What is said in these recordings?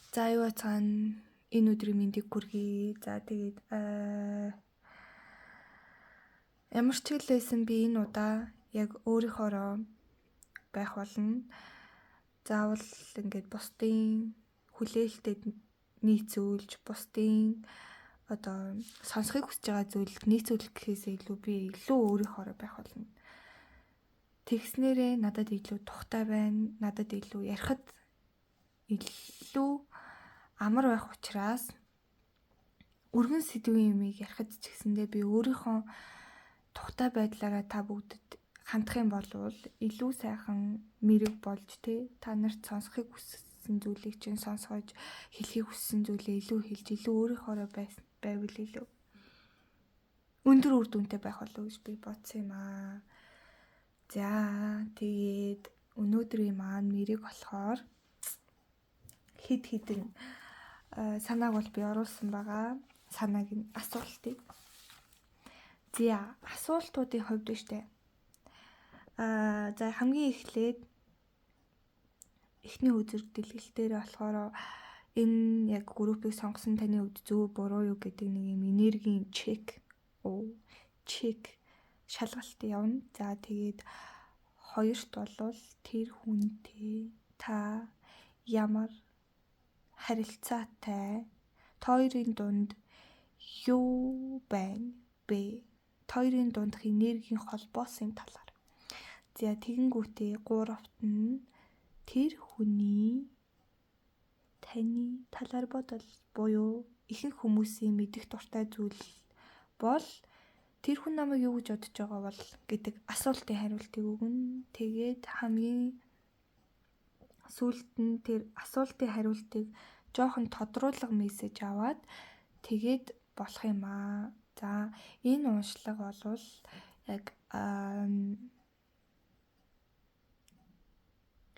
За, юу цаана энэ өдрийн мэндийг хүргэе. За, тэгээд ямар ч л байсан би энэ удаа яг өөрийнхоороо байх болно. Заавал ингээд бусдын хүлээлтэд нийцүүлж, бусдын одоо сонсохыг хүсэж байгаа зүйлд нийцүүлэх гэхээсээ илүү би илүү өөрийнхоороо байх болно. Тэгснээрээ надад илүү тухтай байна. Надад илүү ярихад илүү амар байх учраас өргөн сэдвийн юмыг ярихад ч гэсэндээ би өөрийнхөө тухтай байдлаараа та бүгдэд хандах юм бол илүү сайхан мэрэг болж, те, та нарт сонсохыг хүссэн зүйлийг чинь сонсгож, хэлхийг хүссэн зүйлээ илүү хэлж, илүү өөрийнхоороо байвал илүү өндөр үр дүнтэй байх болов гэж би бодсон юм аа. За, тэгээд өнөөдрийн маань мэрэг болохоор хэд хэдэн санааг бол би оруулсан байгаа. Санааг нь, асуултыг. За, асуултуудын хувьд штэ. За, хамгийн эхлээд эхний үзэр дэлгэлтээр болохоор энэ яг группийг сонгосон таны хувьд зөв буруу юу гэдэг нэг юм энергийн check шалгалт явна. За, тэгээд хоёрт болвол тэр хүнтэй та ямар харилцаатай, та хоёрын дунд юу байна бэ? Та хоёрын дундах энергийн холбоосын талаар. За, тэгэнгүүтээ гуравт нь тэр хүний таны талаар бодол буюу ихэнх хүмүүсийн мэдэх дуртай зүйл бол тэр хүн намайг юу гэж бодож байгаа бол гэдэг асуултын хариултыг өгнө. Тэгээд хамгийн сүүлд нь тэр асуултын хариултыг жоохон тодруулга мессеж аваад тэгээд болох юм аа. За, энэ уншлага болвол яг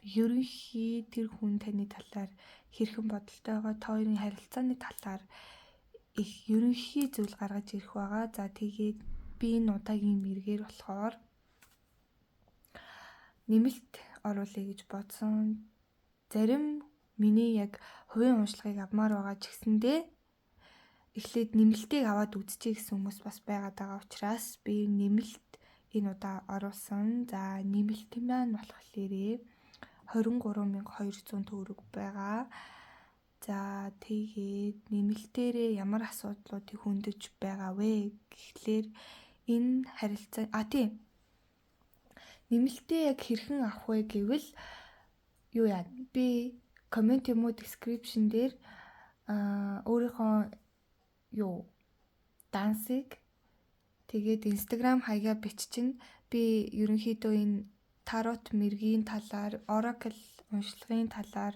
ерөнхий тэр хүн таны талаар хэрхэн бодолтой байгаа, та хоёрын харилцааны талаар их ерөнхий зүйл гаргаж ирэх байгаа. За, тэгээд би энэ удаагийн мэргээр болохоор нэмэлт оруулъя гэж бодсон. Зарим миний яг хувийн уншлагыг авмаар байгаа ч гэсэндээ эхлээд нэмэлтийг аваад үзчихье гэсэн хүмүүс бас байгаад байгаа учраас би нэмэлт энэ удаа оруулсан. За, нэмэлт маань болохоор 23 200 төгрөг байгаа. За, тэгээд нэмэлтээрээ ямар асуудлуудыг хөндөж байгаа вэ гэхлээр энэ харилцаа тийм, нэмэлтээ яг хэрхэн авах вэ гэвэл юу яа, би comment юм уу description дээр өөрийнхөө юу дансыг, тэгээд Instagram хаягаа биччин. Би ерөнхийдөө энэ тарот мэргийн талаар, oracle уншлагын талаар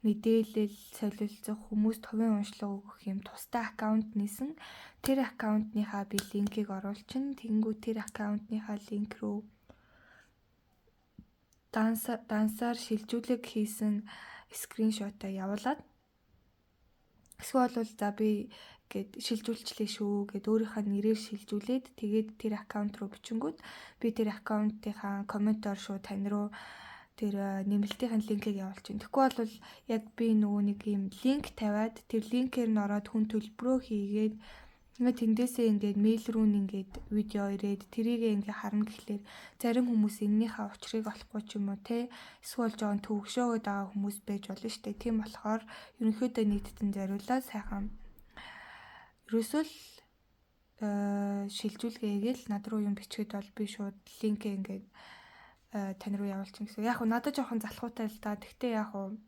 мэдээлэл солилцох, хүмүүст хувийн уншлага өгөх юм тусдай аккаунт нээсэн. Тэр аккаунтныхаа би линкийг оруулчин. Тэгэнгүүт тэр аккаунтныхаа линк рүү дансаар шилжүүлэг хийсэн screenshot аа явуулаад, эсвэл бол за би гээд шилжүүлчлээ шүү гэд өөрийнхөө нэрээр шилжүүлээд, тэгээд тэр аккаунт руу бичингүүт би тэр аккаунтынхаа comment оор шууд тань руу тэр нэмэлтийн линкийг явуулчих. Тэгэхгүй бол яг би нөгөө нэг юм линк тавиад, тэр линкээр нь ороод хүн төлбөрөө хийгээд, ингээд тэндээсээ ингээд мэйл рүү нь ингээд видео ирээд тэрийг ингээд харна гэхлээр зарим хүмүүс энэнийхээ учрыг олохгүй ч юм уу, те, эсвэл жоохон төвөгшөөгөөд байгаа хүмүүс байж болно шүү дээ. Тийм болохоор ерөнхийдөө нийтэд зориулаад сайхан ерөөсөө л шилжүүлгээгээл над руу юм бичгээд бол би шууд линкээ ингээд тань руу явуулчих гэсэн. Яг нь надад жоохон залхуутай л да. Тэгтээ яг уу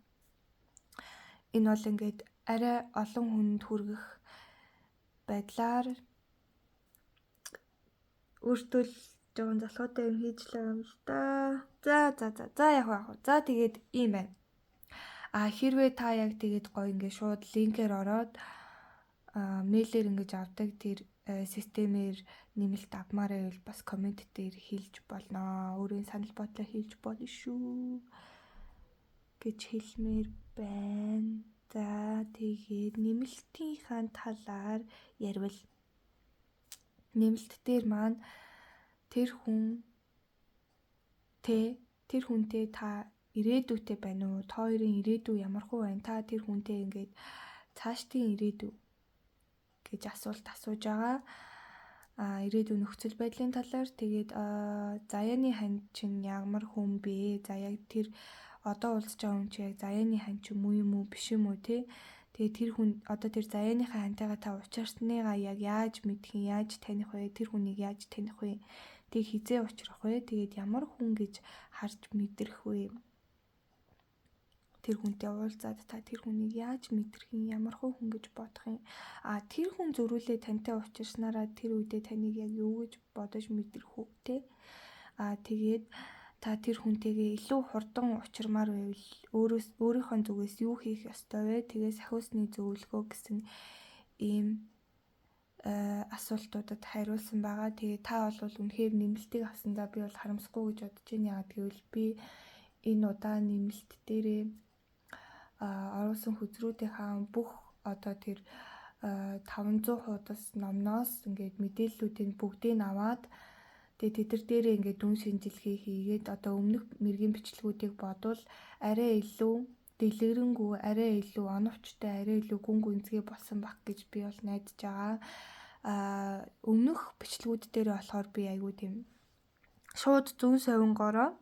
энэ бол ингээд арай олон хүнд хүргэх байдлаар өөртөө л жоохон залхуутай юм хийж л байгаа юм л да. За. За, яг яг. За, тэгээд ийм байна. А хэрвээ та яг тэгээд гоё ингээд шууд линкээр ороод мэйлээр ингэж авдаг тэр системээр нэмэлт авмаар байвал бас comment дээр хэлж болно. Өөрийн санал бодлоо хэлж болно шүү гэж хэлмээр байна. За, тэгээд нэмэлтийнхаа талаар ярил нэмэлт дээр маань тэр хүн тэр хүнтэй та Ирээдүйтэй байна уу? Та хоёрын ирээдүй ямархуу байна? Та тэр хүнтэй ингээд цаашдын ирээдүй гэж асуулт асууж байгаа. Ирээдүйн нөхцөл байдлын талаар. Тэгээд Заяаны ханд чинь ямар хүн бэ? За яг тэр одоо уулзж байгаа хүн чи яг Заяаны ханд чи муу юм уу, биш юм уу те? Тэгээд тэр хүн одоо тэр Заяаныхаа хантайгаа та учирсныгаа яг яаж мэдэх юм, яаж таних вэ? Тэр хүнийг яаж таних вэ? Тэг хизээ учрах вэ? Тэгээд ямар хүн гэж харж мэдрэх вэ? Тэр хүнтэй уулзаад та тэр хүнийг яаж мэдрэх юм, ямар хүн гэж бодох юм? А тэр хүн зөрүүлээ тантай учирснараа тэр үедээ таныг яг юу гэж бодож мэдрэх үү те? А тэгээд та тэр хүнтэйгээ илүү хурдан учирмаар байвал өөрийнхөө зүгээс юу хийх ёстой вэ? Тэгээ сахиусны зөвлөгөө гэсэн ийм асуултуудад хариулсан байгаа. Тэгээ та бол үнэхээр нэмэлтийг авсандаа би бол харамсахгүй гэж бодож байна. Яагаад гэвэл би энэ удаа нэмэлт дээрээ оруулсан хөзрүүдийнхаа бүх одоо тэр 500 хуудас номноос ингээд мэдээллүүдийг бүгдийг аваад тэгээ тэд нар дээрээ ингээд дүн шинжилгээ хийгээд одоо өмнөх мэргийн бичлэгүүдийг бодвол арай илүү дэлгэрэнгүй, арай илүү оновчтой, арай илүү гүн гүнзгий болсон баг гэж би бол найдаж байгаа. Өмнөх бичлэгүүд дээр болохоор би айгүй тийм шууд зүүн совингороо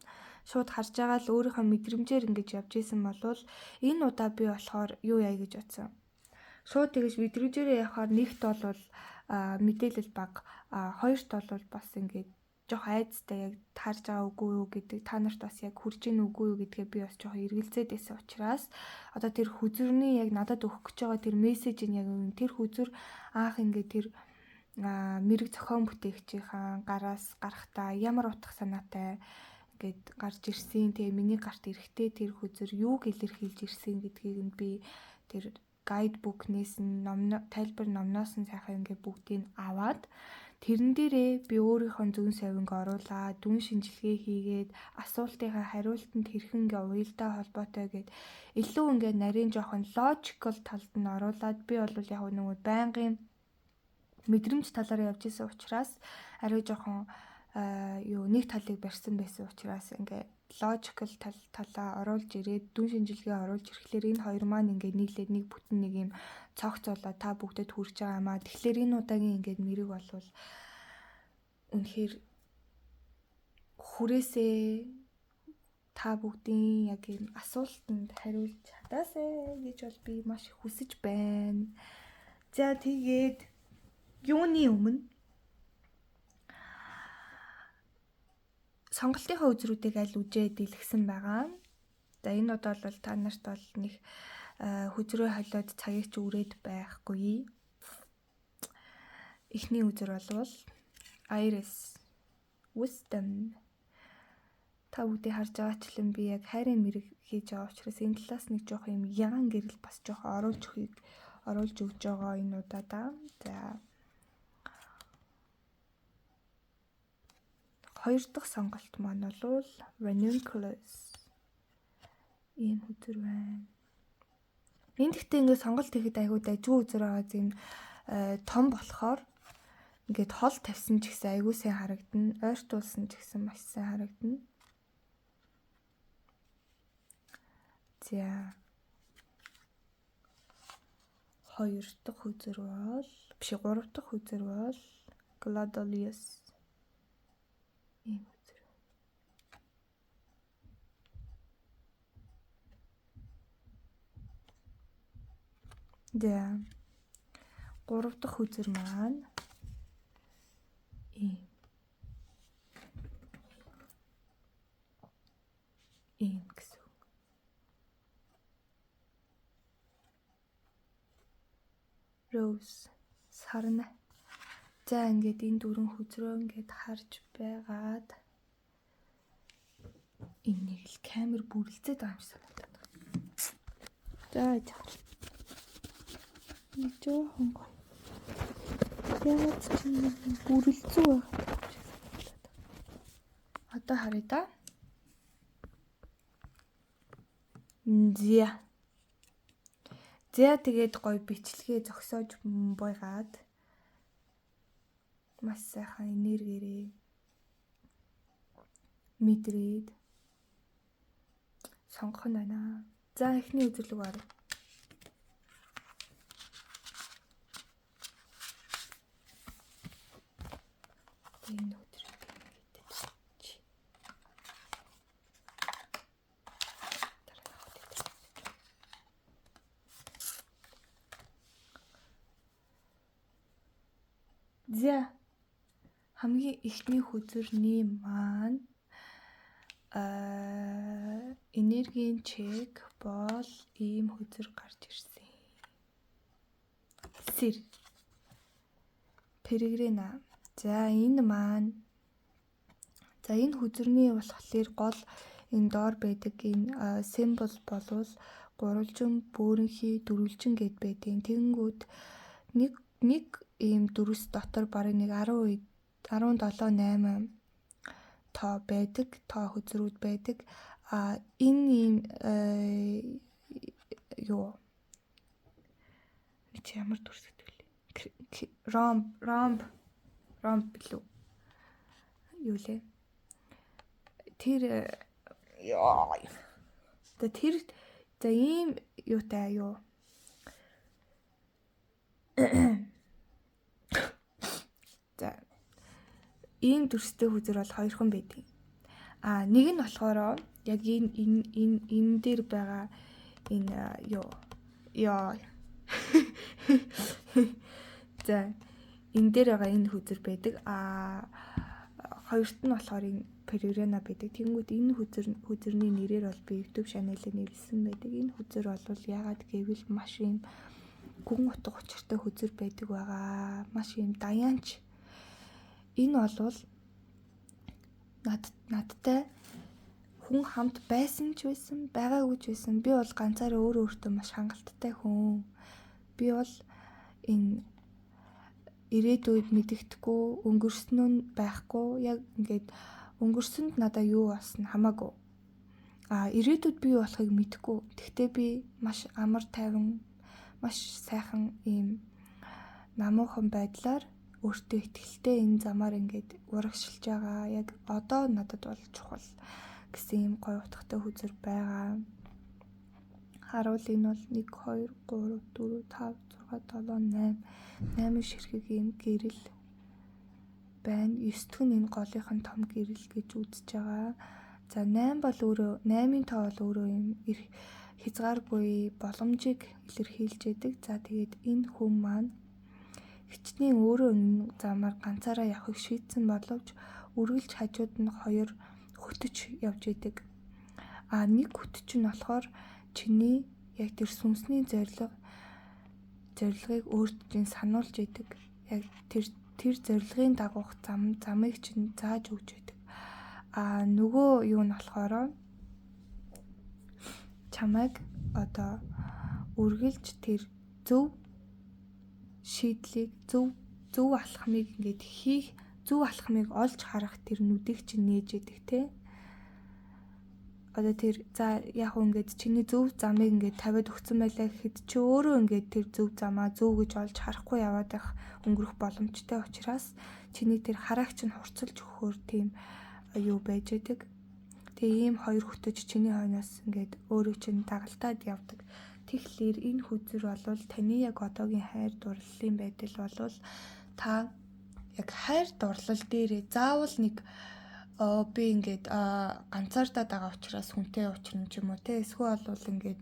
шууд харж байгаа л өөрийнхөө мэдрэмжээр ингэж явж исэн болвол энэ удаа би болохоор юу яа гэж бодсон. Шууд тэгэж мэдрэмжээрээ явахаар нэгт бол мэдээлэл баг, хоёрт бол бас ингээд жоох айцтай яг таарж байгаа үгүй юу гэдэг, та нарт бас яг хүрж ийн үгүй юу гэдгээ би бас жоох эргэлзээд байсан учраас одоо тэр хүзэрний яг надад өгөх гэж байгаа тэр мессеж нь яг тэр хүзэр анх ингээд тэр мэрэг зохион бүтээгчийнхаа гараас гарахтаа ямар утга санаатай ингээд гарч ирсэн, тэгээ миний гарт эрэхтэй тэр хүзэр юуг илэрхийлж ирсэн гэдгийг нь би тэр гайдбુકнээс нь тайлбар номноос нь сайхан ингээд бүгдийг аваад тэрэн дээрээ би өөрийнхөө зүүн совинг оруулаад дүн шинжилгээ хийгээд асуултынхаа хариултанд хэрхэн ингээ уялдаа холбоотой гэд илүү ингээ нарийн жоохон логикал талд нь оруулаад би бол яг нөгөө байнгын мэдрэмж талаар явж исэн учраас арай жоохон юу нэг талыг барьсан байсан учраас ингээ логикал талаа оруулж ирээд дүн шинжилгээ оруулж ирэхлээр энэ хоёр маань ингээ нийлээд нэг бүтэн нэг юм цогцолоо та бүгдэд хүрж байгаа юмаа. Тэгэхээр энэ удаагийн ингээд мэрэг болвол үнэхээр хүрээсээ та бүгдийн яг юм асуултанд хариулж чадаасай гэж бол би маш их хүсэж байна. За тэгээд юуны өмнө сонголтынхаа үзрүүдийг аль үжээ дэлгэсэн байгаа. За энэ удаа бол та нарт бол нэг хүзрөө холиод цагийг ч үрээд байхгүй. Эхний үзэр болвол Iris Wisdom. Та бүгдийг харж байгаачлан би яг хайрын мэрэг хийж байгаа учраас энэ талаас нэг жоох юм ягаан гэрэл бас жоох оруулж өгж байгаа энэ удаадаа. За хоёр дахь сонголт маань бол Ranunculus ийм үзэр байна. Энд гэхдээ ингээд сонголт хийхэд айгүй дажгүй үзэр байгаа юм том болохоор ингээд хол тавьсан ч гэсэн айгүй сайн харагдана, ойртуулсан ч гэсэн маш сайн харагдана. За хоёр дахь үзэр бол биш гурав дахь үзэр бол Gladiolus ийм үзэр. За гурав дахь үзэр маань ийм ийм гэсэн. Rose сарна. За ингээд энэ дөрвөн хүзрөө ингээд харж байгаад энэ нэг л камер бүрэлзээд байгаа юм шиг санагдаад байна. За яах. Нэг жоохон гоё. Яагаад ч юм бүрэлзүү байгаа юм шиг санагдаад байна. Одоо харъя да. Зя. За тэгээд гоё бичлэгээ зогсоож буйгаад маш сайхан энергиэрээ мэдрээд сонгох нь байна. За эхний үзэрлэг орё. Энэ өдрийг ингээд чи. За хамгийн эхний хөзөрний маань энергийн чек бол ийм хөзөр гарч ирсэн. Сэр. Перегрина. За энэ маань за энэ хөзөрний болохоор гол энэ доор байдаг энэ символ болвол гурвалжин, бөөрөнхий, дөрвөлжин гэд байдیں۔ Тэгэнгүүт нэг ийм дүрс дотор бараг нэг 10 17 8 тоо байдаг, тоо хөзрүүд байдаг. А энэ ийм юу чи ямар дүрс гэдэг вэ? Ромб билүү? Юу лээ? Тэр яа. Тэр за ийм юутай юу? За ийм дүрстэй хөзөр бол хоёрхан байдаг. А нэг нь болохоор яг энэ энэ энэ дээр байгаа энэ юу яа. За энэ дээр байгаа энэ хөзөр байдаг. А хоёрт нь болохоор энэ Перегрина байдаг. Тэнгүүд энэ хөзөрний нэрээр бол би YouTube channel-ыг нэрлсэн байдаг. Энэ хөзөр бол яагаад гэвэл маш ийм гүн утга учиртай хөзөр байдаг байгаа. Маш ийм даяанч. Энэ бол надтай хүн хамт байсан ч байсан, байгаагүй ч байсан. Би бол ганцаараа өөрөө өөртөө маш хангалттай хүн. Би бол энэ ирээдүйд мэдэгдэхгүй, өнгөрсөн нь байхгүй. Яг ингээд өнгөрсөнд надаа юу болсон хамаагүй. А ирээдүйд би юу болохыг мэдэхгүй. Тэгтээ би маш амар тайван, маш сайхан ийм намуухан байдлаар өөртөө итгэлтэй энэ замаар ингээд урагшилж байгаа. Яг одоо надад бол чухал гэсэн ийм гоё утгатай хөзөр байгаа. Харуул энэ бол 1 2 3 4 5 6 7 8 8 ширхэг ийм гэрэл байна. 9 дэх нь энэ голынх нь том гэрэл гэж үзэж байгаа. За 8 бол өөрөө 8-ын тоо бол өөрөө ийм хязгааргүй боломжийг илэрхийлж яадаг. За тэгээд энэ хүн маань хичнээн өөрөө энэ замаар ганцаараа явахыг шийдсэн боловч үргэлж хажууд нь хоёр хөтөч явж идэг. А нэг хөтөч нь болохоор чиний яг тэр сүнсний зорилгыг өөрт чинь сануулж идэг. Яг тэр зорилгын дагуух замыг чинь зааж өгч идэг. А нөгөө юу нь болохоор чамайг одоо үргэлж тэр зөв шийдлийг зөв алхмыг ингээд хийх, зөв алхмыг олж харах тэр нүдийг чинь нээж идэг те. Одоо тэр за яг уу ингээд чиний зөв замыг ингээд тавиад өгсөн байлаа гэхэд чи өөрөө ингээд тэр зөв замаа зөв гэж олж харахгүй яваад байх өнгөрөх боломжтой учраас чиний тэр хараагч нь хурцлж өгөхөөр тийм юу байж идэг. Тэгээ ийм хоёр хөтөч чиний хойноос ингээд өөрөө чинь дагалдаад явдаг. Тэгэхээр энэ хөзөр болвол таны яг одоогийн хайр дурлалын байдал болвол та яг хайр дурлал дээрээ заавал нэг би ингээд ганцаардаад байгаа учраас хүнтэй учрна ч юм уу те, эсвэл бол ингээд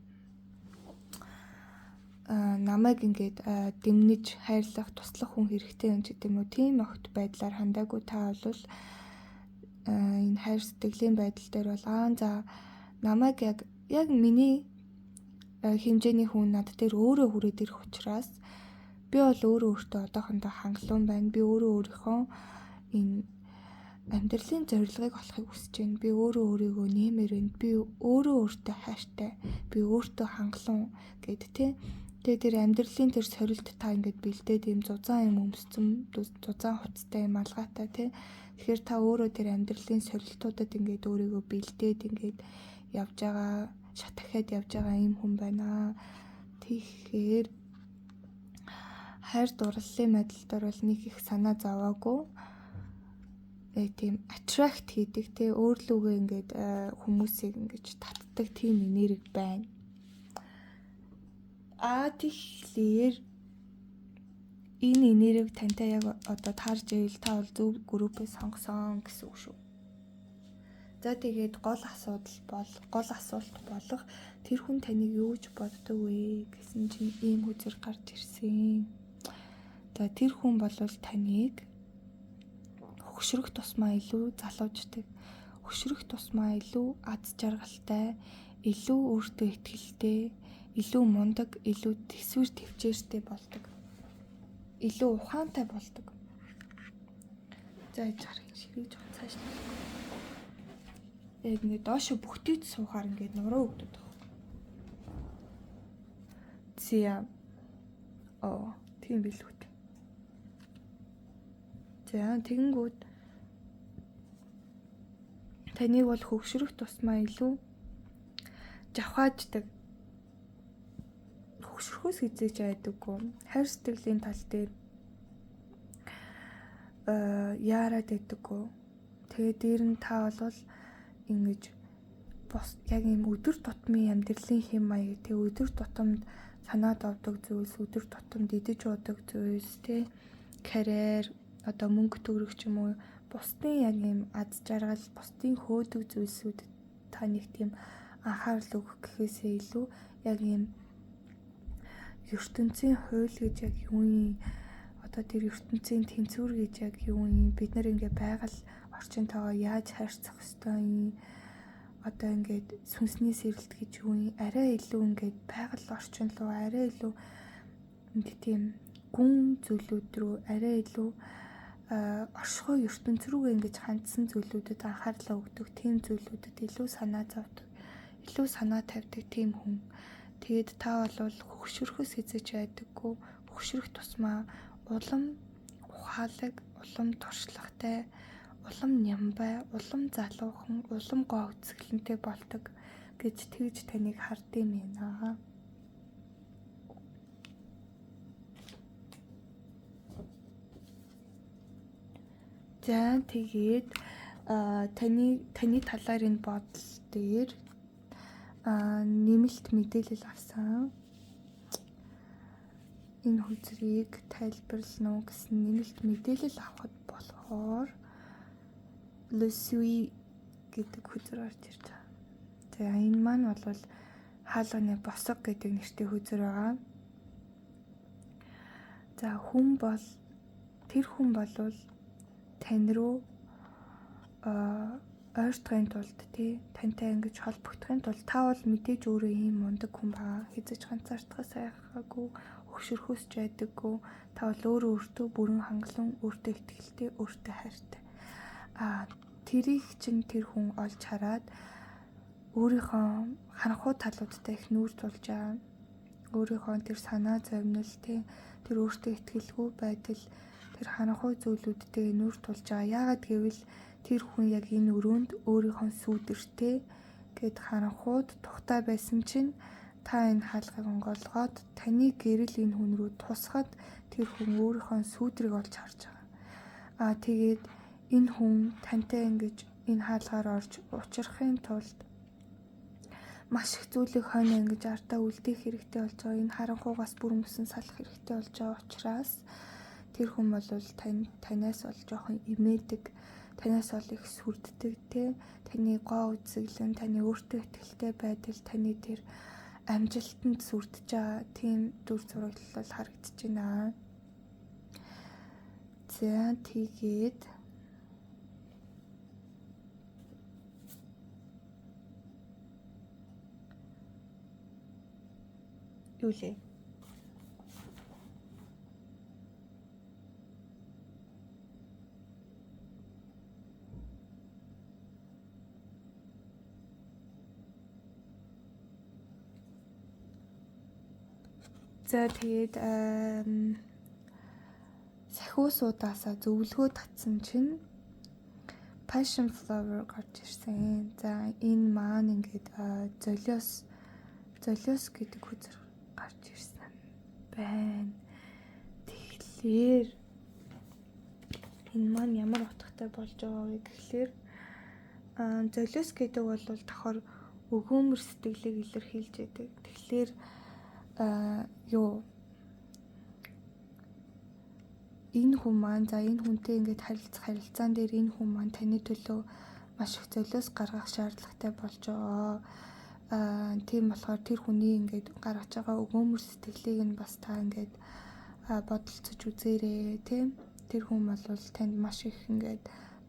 намайг ингээд дэмнэж хайрлах, туслах хүн хэрэгтэй юм ч гэдэм үү, тийм огт байдлаар хандаагүй та бол энэ хайр сэтгэлийн байдал дээр бол за намайг яг миний хэмжээний хүн над дээр өөрөө хүрээд ирэх учраас би бол өөрөө өөртөө одоохондоо хангалуун байна. Би өөрөө өөрийнхөө энэ амьдралын зорилгыг олохыг хүсэж байна. Би өөрөө өөрийгөө нэмэр байна. Би өөрөө өөртөө хайртай. Би өөртөө хангалуун гэд тэ. Тэгээ тэр амьдралын тэр сорилт та ингээд бэлдээд ийм зузаан юм өмссөн, зузаан хувцастай юм алгаатай тэ. Тэгэхээр та өөрөө тэр амьдралын сорилтуудад ингээд өөрийгөө бэлдээд ингээд явж байгаа, шатахад явж байгаа ийм хүн байна. Тэгэхээр хайр дурлалын байдал дээр бол нэг их санаа зовоогүй. Тийм attract хийдэг те, өөрлөгөө ингээд хүмүүсийг ингэж татдаг чаддаг тийм энерги байна. Тэгэхээр энэ энерги тантай яг одоо таарж ивэл та бол зөв группээ сонгосон гэсэн үг шүү. За тэгээд гол асуудал бол гол асуулт болох тэр хүн таныг юу гэж боддог вэ гэсэн чинь ийм хөзөр гарч ирсэн. За тэр хүн бол таныг хөгшрөх тусмаа илүү залууждаг. Хөгшрөх тусмаа илүү аз жаргалтай, илүү өөртөө итгэлтэй, илүү мундаг, илүү төсвөр төвчээртэй болдог. Илүү ухаантай болдог. За яж харах ширээ жоохон цааш нь. Яг ингээд доошо бүхтийд суухаар ингээд нуруу өгдөг байхгүй. Зя. Оо, тийм билүү. За тэгэнгүүт таныг бол хөгшрөх тусмаа илүү жавхааждаг. Хөгшрөхөөс хизээж айдаггүй. Хайр сэтгэлийн тал дээр яарад байдаггүй. Тэгээ дээр нь та бол ингэж бус яг ийм өдөр тутмын амьдралын хэм маяг, тэг өдөр тутамд санаа зовдөг зүйлс, өдөр тутамд идэж уудаг зүйлс, тэ карьер, одоо мөнгө төгрөг ч юм уу, бусдын яг ийм аз жаргал, бусдын хөөдөг зүйлсүүд та нэг тийм анхаарал өгөх гэхээсээ илүү яг ийм ертөнцийн хууль гэж яг юу юм, одоо тэр ертөнцийн тэнцвэр гэж яг юу юм, бид нар ингээ байгаль орчинтойгоо яаж харьцах ёстой юм, одоо ингээд сүнсний сэрэлт гэж юу юм, арай илүү ингээд байгаль орчин руу арай илүү нэг тийм гүн зүйлүүд рүү арай илүү оршихуй ертөнц рүүгээ ингэж хандсан зүйлүүдэд анхаарлаа өгдөг, тийм зүйлүүдэд илүү санаа зовдөг, илүү санаа тавьдаг тийм хүн. Тэгээд та бол хөгшөрөхөөс хизээж айдаггүй, хөгшрөх тусмаа улам ухаалаг, улам туршлагатай, улам нямбай, улам залуухан, улам гоо үзэсгэлэнтэй болдог гэж тэгж таныг хардсан юм байна. За тэгээд таны талаар энэ бодол дээр нэмэлт мэдээлэл авсан. Энэ хөзрийг тайлбарлана уу гэсэн нэмэлт мэдээлэл авахд болохоор Le Sui гэдэг хөзөр орж ирж байгаа. За энэ маань бол хаалганы босго гэдэг нэртэй хөзөр байгаа. За хүн бол тэр хүн болвол тань руу ойртохын тулд тий тантай ингэж холбогдохын тулд та бол мэдээж өөрөө ийм мундаг хүн байгаа. Хизэж ганцаардахаас айхаагүй, өгшөрхөөс ч айдаггүй. Та бол өөрөө өөртөө бүрэн хангалуун, өөртөө итгэлтэй, өөртөө хайртай. Тэрийг чинь тэр хүн олж хараад өөрийнхөө харанхуй талуудтай их нүүр тулж байгаа. Өөрийнхөө тэр санаа зовнил тий тэр өөртөө итгэлгүй байдал, тэр харанхуй зүйлүүдтэй нүүр тулж байгаа. Яагаад гэвэл тэр хүн яг энэ өрөөнд өөрийнхөө сүүдэртэй гэд харанхууд тухтай байсан чинь та энэ хаалгыг онгойлгоод таны гэрэл энэ хүн рүү тусахад тэр хүн өөрийнхөө сүүдрийг олж харж байгаа. Тэгээд энэ хүн тантай ингэж энэ хаалгаар орж учрахын тулд маш их зүйлийг хойно ингэж ардаа үлдээх хэрэгтэй болж байгаа. Энэ харанхуугаас бүр мөсөн салах хэрэгтэй болж байгаа учраас тэр хүн бол танаас бол жоохон имээдэг, танаас бол их сүрддэг те. Таны гоо үзэсгэлэн, таны өөртөө итгэлтэй байдал, таны тэр амжилтанд сүрдэж байгаа тийм дүр зураглал бол харагдаж байна. За тэгээд юу лээ? За тэгээд сахиусуудаасаа зөвлөгөө татсан чинь passion flower гарч ирсэн. За энэ маань ингээд золиос гэдэг хөзөр гарч ирсэн байна. Тэгэхээр энэ маань ямар утгатай болж байгаа вэ гэхлээр золиос гэдэг бол давхар өгөөмөр сэтгэлийг илэрхийлж байдаг. Тэгэхээр юу энэ хүн маань за энэ хүнтэй ингээд харилцах харилцаан дээр энэ хүн маань таны төлөө маш их золиос гаргах шаардлагатай болж байгаа. Тийм болохоор тэр хүний ингээд гаргаж байгаа өгөөмөр сэтгэлийг нь бас та ингээд бодолцож үзээрэй, тийм. Тэр хүн бол танд маш их ингээд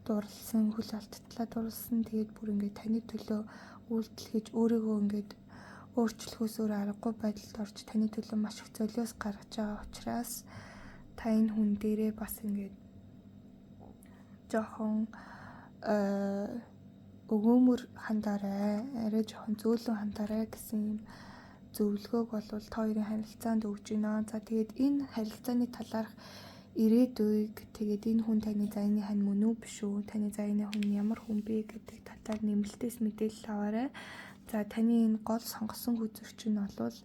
дурлсан, хөл алдтлаа дурлсан. Тэгээд бүр ингээд таны төлөө үйлдэл хийж өөрийгөө ингээд өөрчлөхөөс өөр аргагүй байдалд орж таны төлөө маш их золиос гаргаж байгаа учраас та энэ хүн дээрээ бас ингээд жоохон өгөөмөр хандаарай, арай жоохон зөөлөн хандаарай гэсэн юм зөвлөгөөг бол та хоёрын харилцаанд өгч байна. За тэгээд энэ харилцааны талаарх ирээдүйг, тэгээд энэ хүн таны заяаны хань мөн үү биш үү? Таны заяаны хүн ямар хүн бэ гэдэг талаар нэмэлтээс мэдээлэл аваарай. За таны энэ гол сонгосон хөзөр чинь бол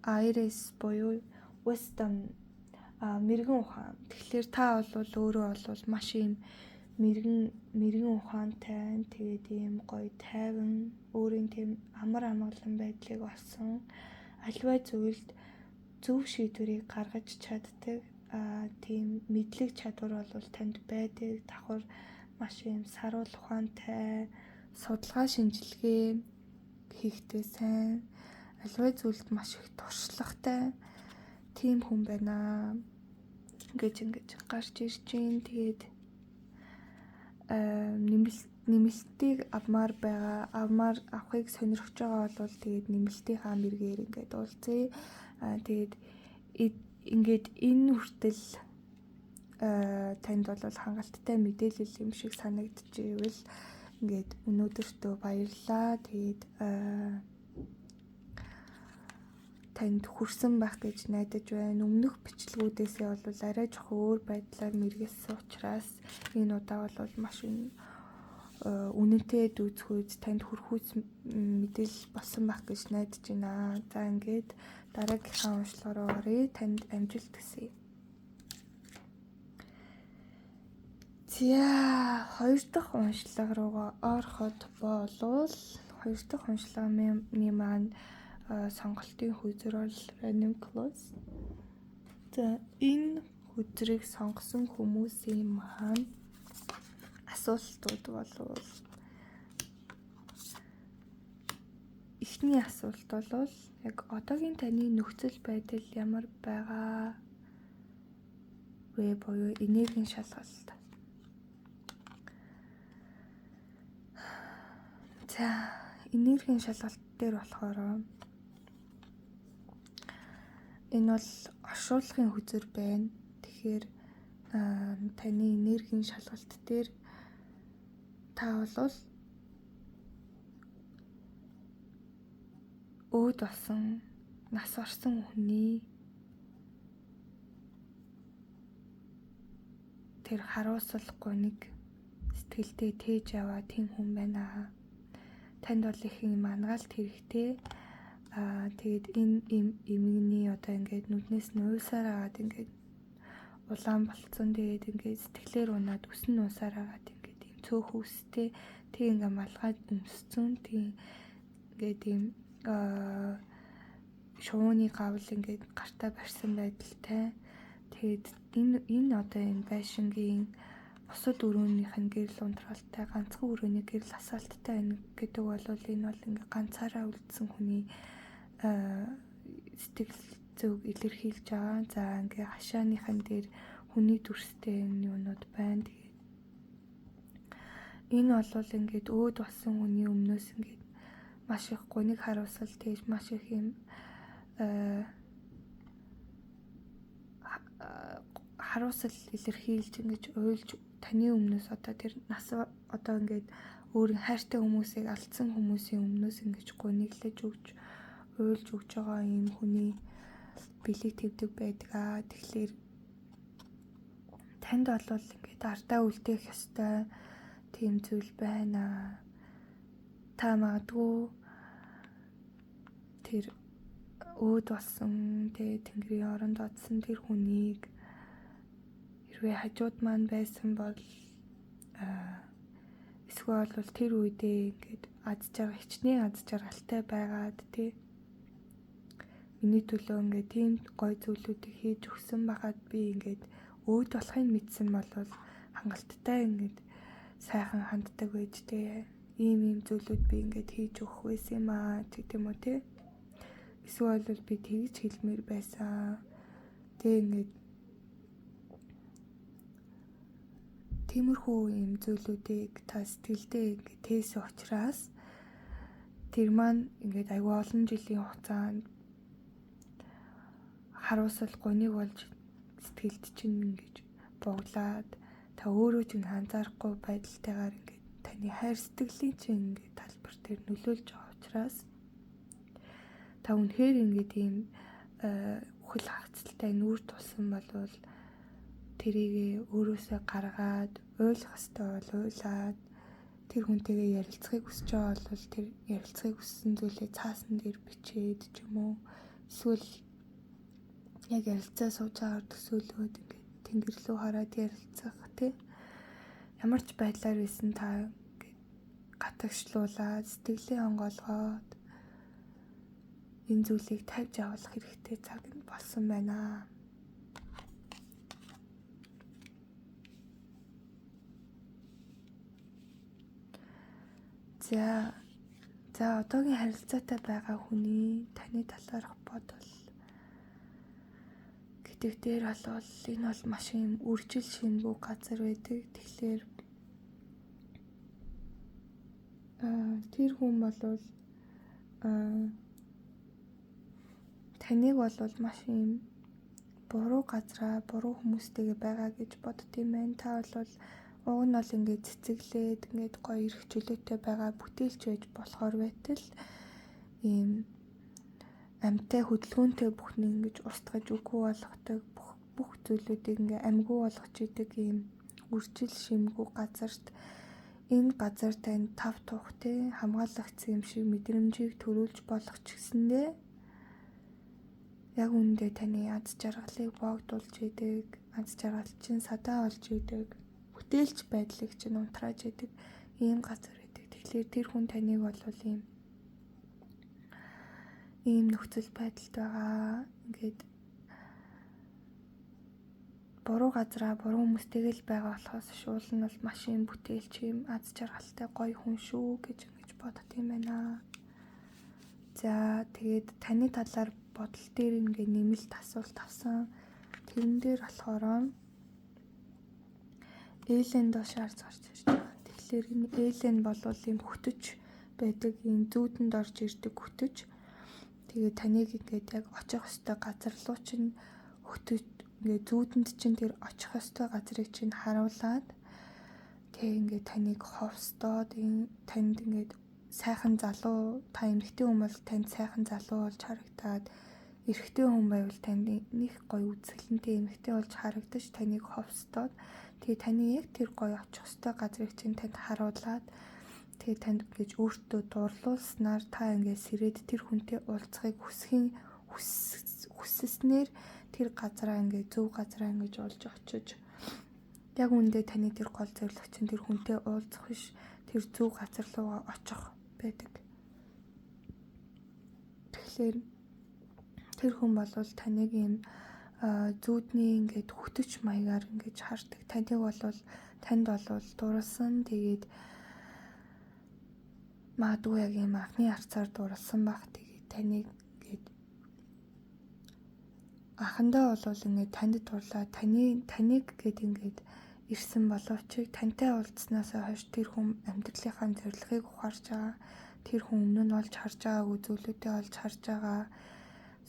Aries буюу wisdom, мэргэн ухаан. Тэгэхээр та бол өөрөө бол маш ийм мэргэн ухаантай, тэгээд ийм гоё тайван, өөрийн тийм амар амгалан байдлыг олсон, аливаа зүйлд зөв шийдвэрийг гаргаж чаддаг, тийм мэдлэг чадвар бол танд байдаг. Давхар маш ийм саруул ухаантай, судалгаа шинжилгээ хийхдээ сайн, аливаа зүйлд маш их туршлагатай тийм хүн байна гэж ингэж гарч ирж байна. Тэгээд нэмэлтийг авмаар байгаа, авмаар авахыг сонирхож байгаа бол тэгээд нэмэлтийнхаа мэргээр ингээд уулзъя. Тэгээд ингээд энэ хүртэл танд бол хангалттай мэдээлэл юм шиг санагдчихвэл ингээд өнөөдөртөө баярлалаа. Тэгээд танд хүрсэн байх гэж найдаж байна. Өмнөх бичлэгүүдээсээ бол арай жоохон өөр байдлаар мэргэлсэн учраас энэ удаа бол маш үнэнтэй дүүцхүйц танд хүрхүйц мэдээлэл болсон байх гэж найдаж байна. За ингээд дараагийнхаа уншлага руу оръё. Танд амжилт хүсье. За хоёр дахь уншлага руугаа ороход болвол хоёр дахь уншлагын маань сонголтын хөзөр бол Random Close. За энэ хөзрийг сонгосон хүмүүсийн маань асуултууд болвол эхний асуулт бол яг одоогийн таны нөхцөл байдал ямар байгаа вэ буюу энергийн шалгалт. За энергийн шалгалт дээр болохоор энэ бол оршуулгын хөзөр байна. Тэгэхээр таны энергийн шалгалт дээр та бол өөд болсон, нас орсон хүний тэр харуулсал гуниг сэтгэлдээ тээж яваа тийм хүн байна. Танд бол их юм ангаалт хэрэгтэй. Тэгээд энэ эмгэний одоо ингээд нүднээс нь уйлсаар агаад ингээд улаан болцсон. Тэгээд ингээд сэтгэлээр унаад үс нь уусаар агаад ингээд ийм цөөх үстэй тэг ингээд малгай өмсцэн. Тэг ингээд ийм шувууны гавл ингээд гартаа барьсан байдалтай. Тэгээд энэ одоо энэ байшингийн бусад өрөөнийх нь гэрэл унтраалтай, ганцхан өрөөний гэрэл асаалттай байна гэдэг бол энэ бол ингээ ганцаараа үлдсэн хүний сэтгэл зүг илэрхийлж байгаа. За ингээ хашааныхан дээр хүний дүрстэй энэ юунууд байна. Тэгээд энэ бол ингээд өөд болсон хүний өмнөөс ингээд маш их гуниг харуулсал тэгж маш их юм харуулсал илэрхийлж ингэж уйлж таны өмнөөс одоо тэр нас одоо ингээд өөрийн хайртай хүмүүсийг алдсан хүмүүсийн өмнөөс ингэж гуниглаж өгч уйлж өгч байгаа юм хүний бэлэг твдэг байдаг. Тэгэхээр танд бол ингээд ардаа үлдээх ёстой тийм зүйл байна. Та магадгүй тэр өөд болсон тэнгэрийн оронд одсон тэр хүнийг хэрвээ хажууд маань байсан бол эсвэл бол тэр үедээ ингээд аз жаргал хичнээн аз жаргалтай байгаад тий миний төлөө ингээд тийм гоё зүйлүүдийг хийж өгсөн байхад би ингээд өөд болохыг мэдсэн бол хангалттай ингээд сайхан ханддаг байж тий ийм ийм зүйлүүд би ингээд хийж өгөх байсан юм аа гэдэг юм уу тий. Эсвэл бол би тэгж хэлмээр байсан. Тэг ингээд тиймэрхүү юм зүйлүүдийг та сэтгэлдээ ингээд тээсэн учраас тэр маань ингээд айгүй олон жилийн хугацаанд харуулсал гуниг болж сэтгэлд чинь ингэж буглаад та өөрөө чинь анзаарахгүй байдалтайгаар ингээд таны хайр сэтгэлийн чинь ингээд талбар дээр нөлөөлж байгаа учраас та үнэхээр ингээд ийм үхэл хагацалтай нүүр тулсан болвол тэрийг өөрөөсөө гаргаад уйлах ёстой бол уйлаад тэр хүнтэйгээ ярилцахыг хүсэж байгаа бол тэр ярилцахыг хүссэн зүйлээ цаасан дээр бичээд ч юм уу эсвэл яг ярилцаа сууж байгаагаар төсөөлөөд ингээд тэнгэр рүү хараад ярилцах тий ямар ч байдлаар байсан та ингээд гатагшлуулаад сэтгэлээ онгоолгоод энэ зүйлийг тавьж авах хэрэгтэй цаг нь болсон байна. За одоогийн харилцаатай байгаа хүний таны талаарх бодол гэдэг дээр бол энэ бол маш юм үржил шимгүй газар байдаг. Тэгэхээр тэр хүн бол таныг бол маш юм буруу газраа буруу хүмүүстэйгээ байгаа гэж бодд юм байна. Та бол уг нь бол ингээд цэцэглээд ингээд гоё эрх чөлөөтэй байгаа бүтээлч байж болохоор байтал ийм амьтай хөдөлгөөнтэй бүхнийг ингэж устгаж үгүй болгодог бүх зүйлүүдийг ингээ амьгүй болгож идэг ийм үржил шимгүй газарт энэ газар танд тав тух те хамгаалагдсан юм шиг мэдрэмжийг төрүүлж болох ч гэсэндээ яг үүндээ таны аз жаргалыг боогдуулж идэг, аз жаргал чинь садаа болж идэг, бүтээлч байдлыг чинь унтрааж идэг ийм газар байдаг. Тэгэхээр тэр хүн таныг бол ийм нөхцөл байдалд байгаа. Ингээд буруу газараа буруу хүмүүстэйгээ л байгаа болохоос шуул нь бол маш юм бүтээлч юм аз жаргалтай гоё хүн шүү гэж ингэж бодд юм байна. За тэгээд таны талаар бодол дээр ингээд нэмэлт асуулт авсан. Тэрэн дээр болохоор Элен доош арз гарч ирж байгаа. Тэгэхээр энэ Элен болвол ийм хөтөч байдаг, ийм зүүдэнд орж ирдэг хөтөч. Тэгээд таныг ингээд яг очих ёстой газар руу чинь хөтөч ингээд зүүдэнд чинь тэр очих ёстой газрыг чинь харуулад тэг ингээд таныг ховстоод танд ингээд сайхан залуу та эмэгтэй хүн бол танд сайхан залуу болж харагдаад эрэгтэй хүн байвал танд нэг гоё үзэсгэлэнтэй эмэгтэй болж харагдаж таныг ховстоод тэгээ таны яг тэр гоё очих ёстой газрыг чинь танд харуулад тэгээ танд ингэж өөртөө дурлуулснаар та ингээд сэрээд тэр хүнтэй уулзахыг хүссэнээр тэр газараа ингээд зөв газараа ингэж олж очиж яг үүндээ таны тэр гол зорилго чинь тэр хүнтэй уулзах биш тэр зөв газар руугаа очих байдаг. Тэгэхээр тэр хүн болвол таныг ийм зүүдний ингээд хөтөч маягаар ингэж хардаг. Таныг болвол танд болвол дурлсан. Тэгээд магадгүй яг ийм анхны харцаар дурлсан байх. Тэгээд таныг ингээд анхандаа болвол ингээд танд дурлаа. Таныг гээд ингээд ирсэн боловч тантай уулзсанаас хойш тэр хүн амьдралынхаа зорилгыг ухаарч байгаа. Тэр хүн өмнө нь олж харж байгаагүй зүйлүүдээ олж харж байгаа.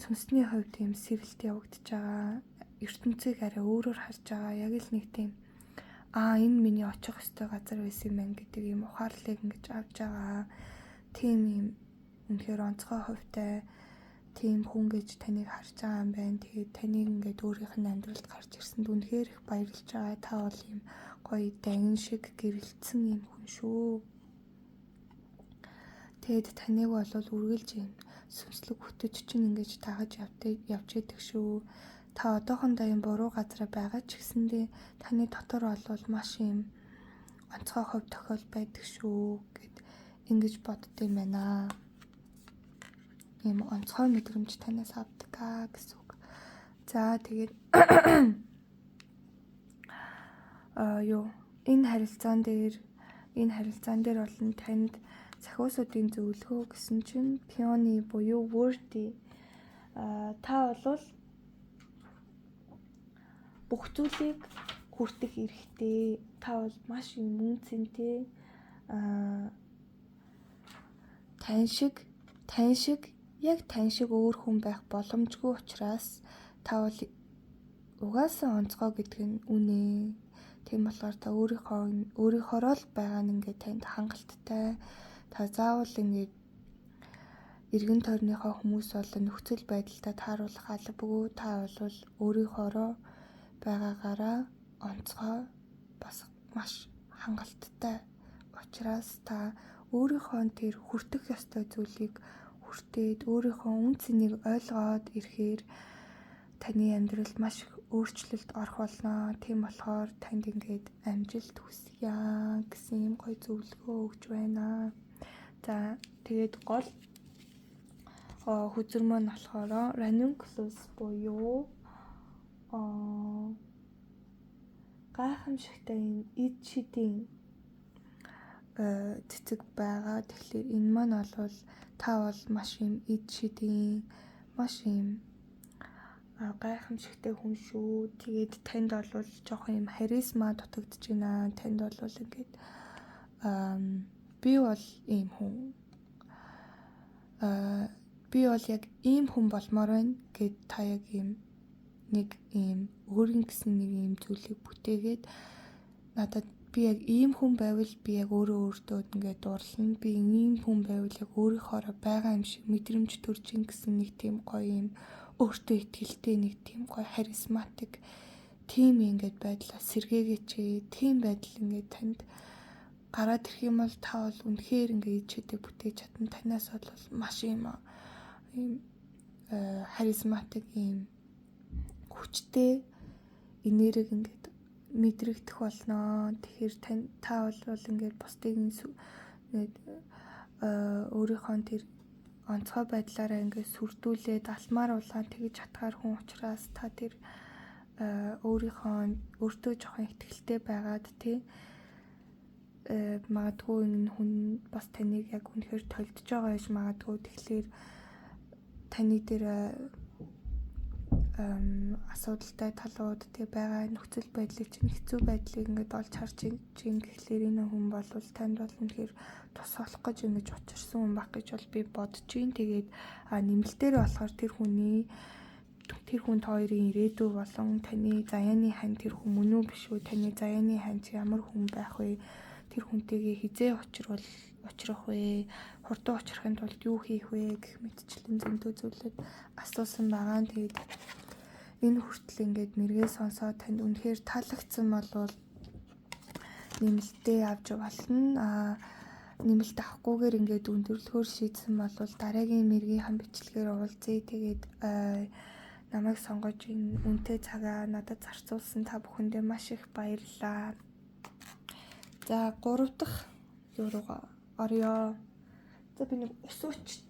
Сүнсний хувьд ийм сэрэлт явагдаж байгаа. ертөнцийг арай өөрөөр харж байгаа. Яг л нэг тийм энэ миний очих ёстой газар байсан юм байна гэдэг ийм ухаарлыг ингэж авч байгаа. Тийм ийм үнэхээр онцгой хувьтай тийм хүн гэж таныг харж байгаа юм байна. Тэгээд таныг ингээд өөрийнх нь амьдралд гарч ирсэнд үнэхээр их баярлж байгаа. Та бол ийм гоё дангин шиг гэрэлтсэн ийм хүн шүү. Тэгээд таныг бол үргэлж ийм сүнслэг хөтөч чинь ингэж дагаж явж идэг шүү. Та одоохондоо ийм буруу газараа байгаа ч гэсэндээ таны дотор бол маш ийм онцгой хувь тохиол байдаг шүү гэд ингэж бодд юм байна. Ийм онцгой мэдрэмж танаас авдаг аа гэсэн үг. За тэгээд юу энэ харилцаан дээр болон танд сахиусуудын зөвлөгөө гэсэн чинь пионы буюу worthy. Та бол бүх зүйлийг хүртэх эрхтэй. Та бол маш юм үн цэнтэй. Тань шиг өөр хүн байх боломжгүй учраас та бол угаасаа онцгой гэдэг нь үнэ. Тийм болохоор та өөрийнхоороо л байгаа нь ингээд танд хангалттай. Та заавал ингээд эргэн тойрныхоо хүмүүс болон нөхцөл байдалтай тааруулах албагүй. Та бол өөрийнхоороо байгаагаараа онцгой бас маш хангалттай. Учраас та өөрийнхөө тэр хүртэх ёстой зүйлийг хүртээд өөрийнхөө үн цэнийг ойлгоод ирэхээр таны амьдралд маш их өөрчлөлт орох болно. Тийм болохоор танд ингээд амжилт хүсье гэсэн юм гоё зөвлөгөө өгч байна. За тэгээд гол хөзөр маань болохоор ranunculus буюу гайхамшигтай энэ эд шидийн цэцэг байгаа. Тэгэхээр энэ маань бол та бол маш юм эд шидийн маш юм гайхамшигтай хүн шүү. Тэгээд танд бол жоохон юм харизма дутагдж байна. Танд бол ингээд би бол ийм хүн. Би бол яг ийм хүн болмоор байна гэд та яг ийм нэг ийм өөрийн гэсэн нэг ийм зүйлийг бүтээгээд надад би яг ийм хүн байвал би яг өөрөө өөртөө ингээд дурлана. Би ийм хүн байвал яг өөрийнхоороо байгаа юм шиг мэдрэмж төрж ин гэсэн нэг тийм гоё ийм өөртөө итгэлтэй нэг тийм гоё харизматик тийм ингээд байдлаа сэргээгээч. Тийм байдал ингээд танд гараад ирэх юм бол та бол үнэхээр ингээд чидэг бүтээж чадна. Танаас бол маш ийм харизматик ийм хүчтэй энерги ингээд мэдрэгдэх болно. Тэгэхээр та бол ингээд бусдыг ингээд өөрийнхөө тэр онцгой байдлаараа ингээд сүрдүүлээд алмаар улаан тэгж чадхаар хүн учраас та тэр өөрийнхөө өөртөө жоохон ихтгэлтэй байгаад тий магадгүй энэ хүн бас таныг яг үнэхээр толдож байгаа гэж магадгүй. Тэгэхээр таны дээр асуудалтай талууд тий байгаа нөхцөл байдлыг чинь хэцүү байдлыг ингээд олж харж чинь гэхлээр энэ хүн бол танд бол үнэхээр тус болох гэж ингэж учирсан хүн баг гэж бол би бодож байна. Тэгээд нэмэлтээр болохоор тэр хүн хоёрын ирээдүй болон таны заяаны хань тэр хүн мөн үү биш үү? Таны заяаны хань чи ямар хүн байх вэ? Тэр хүнтэйгээ хизээ учрах вэ? Хурдан учрахын тулд юу хийх вэ гэх мэтчлэн зөндөө зүйлүүд асуусан байгаа. Тэгээд энэ хүртэл ингээд мэргээ сонсоод танд үнэхээр таалагдсан бол нэмэлтээ авч болно. Нэмэлт авахгүйгээр ингээд өндөрлөхөөр шийдсэн бол дараагийн мэргийн бичлэгээр уулзъя. Тэгээд намайг сонгож энэ үнэтэй цагаа надад зарцуулсан та бүхэндээ маш их баярлалаа. За 3 дахь юу руугаа орё. За би нэг ус ууч.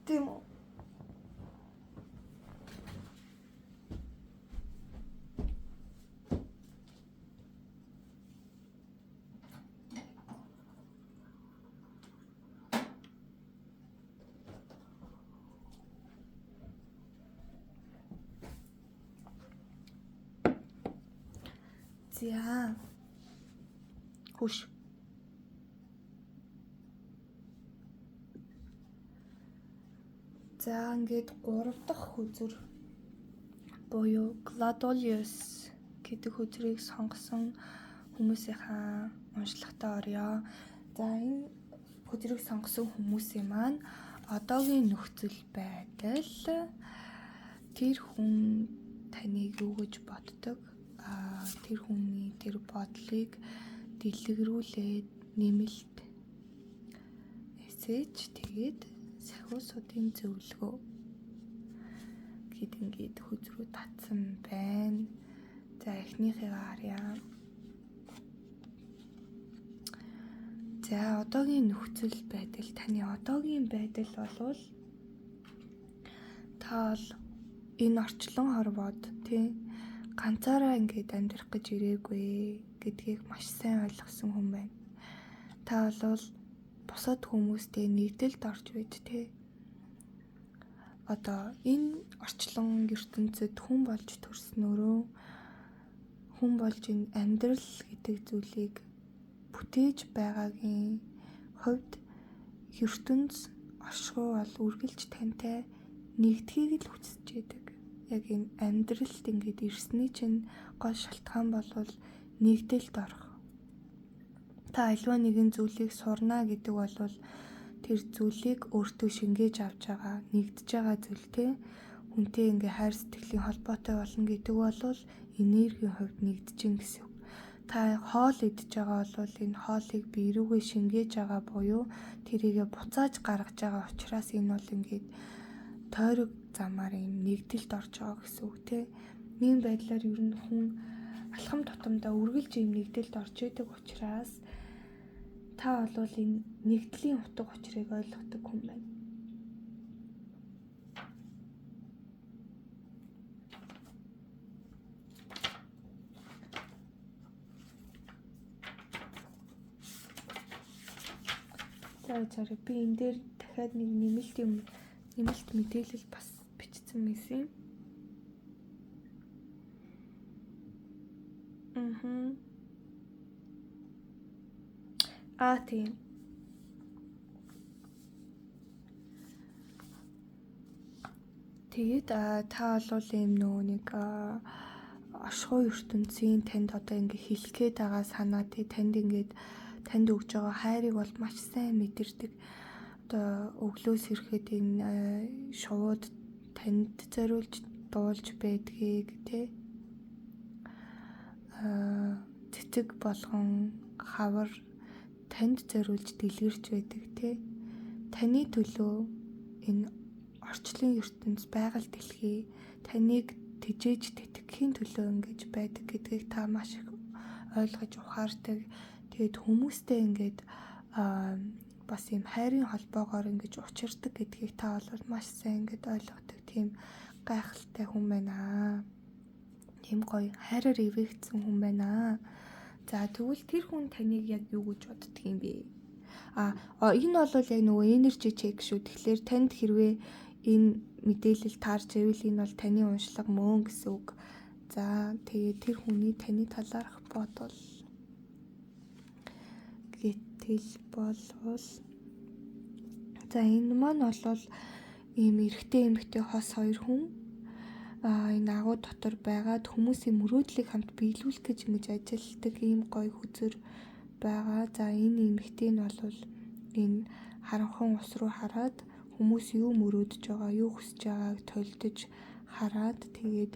Тийм үү? За. Хүш. За ингээд 3 дахь хөзөр буюу Gladiolus гэдэг хөзрийг сонгосон хүмүүсийнхаа уншлагатай орё. За энэ хөзрийг сонгосон хүмүүсийн маань одоогийн нөхцөл байдал тэр хүн таныг юу гэж боддог, тэр хүний тэр бодлыг дэлгэрүүлээд нэмэлт мессеж тэгээд сахиусуудын зөвлөгөө гэд ингээд хөзрүү татсан байна. За эхнийхээ харъя. За одоогийн нөхцөл байдал, таны одоогийн байдал болвол та бол энэ орчлон хорвоод тий ганцаараа ингээд амьдрах гэж ирээгүй гэдгийг маш сайн ойлгосон хүн байна. Та бол бусад хүмүүстэй нэгдэлд орж үйд тий. Одоо энэ орчлон ертөнцид хүн болж төрснөөрөө хүн болж энэ амьдрал гэдэг зүйлийг бүтээж байгаагийн хувьд ертөнц оршихуй бол үргэлж тантай нэгдэхийг л хүсэж байдаг. Яг энэ амьдралд ингээд ирсний чинь гол шалтгаан бол нэгдэлд орох. Та альва нэгэн зүйлийг сурна гэдэг бол тэр зүйлийг өөртөө шингээж авч байгаа, нэгдэж байгаа зүйл те. Хүнтэй ингээ хайр сэтгэлийн холбоотой болно гэдэг бол энергийн хувьд нэгдэж гин гэсэн үг. Та хоол идэж байгаа бол энэ хоолыг бие рүүгээ шингээж байгаа буюу тэрийгэ буцааж гаргаж байгаа учраас энэ бол ингээд тойрог замаар юм нэгдэлд орж байгаа гэсэн үг те. Ийм байдлаар ер нь хүн алхам тутамдаа үргэлж ийм нэгдэлд орж идэг учраас та бол энэ нэгдлийн утга учирыг ойлгодог хүн байна. За зэрэг би энэ дээр дахиад нэг нэмэлт мэдээлэл бас бичсэн байсан. Аа тийм. Тэгээд та бол ийм нөгөө нэг оршихуй ертөнцийн танд одоо ингээ хэлэх гээд байгаа санаа тий танд ингээд танд өгж байгаа хайрыг бол маш сайн мэдэрдэг. Одоо өглөөс ирэхэд энэ шууд танд зориулж дуулж байдгийг тий цэцэг болгон хавар танд зориулж дэлгэрч байдаг тий. Таны төлөө энэ орчлон ертөнц байгаль дэлхий таныг тэжээж тэтгэхийн төлөө ингэж байдаг гэдгийг та маш их ойлгож ухаардаг. Тэгээд хүмүүстэй ингээд бас ийм хайрын холбоогоор ингэж учирдаг гэдгийг та бол маш сайн ингэж ойлгодог тийм гайхалтай хүн байна. Тийм гоё хайраар ивэгдсэн хүн байна. За тэгвэл тэр хүн таныг яг юу гэж боддөг юм бэ? Энэ бол яг нөгөө energy check шүү. Тэгэхээр танд хэрвээ энэ мэдээлэл таарч ивэл энэ бол таны уншлага мөн гэсэн үг. За тэгээд тэр хүний таны талаарх бодол гэтэл болвол за энэ маань бол ийм эрэгтэй эмэгтэй хос хоёр хүн энэ агуу дотор байгаад хүмүүсийн мөрөөдлийг хамт биелүүлэх гэж ингэж ажилладаг ийм гоё хөзөр байгаа. За энэ эмэгтэй нь бол энэ харанхуй ус руу хараад хүмүүс юу мөрөөдөж байгаа, юу хүсэж байгааг толдож хараад тэгээд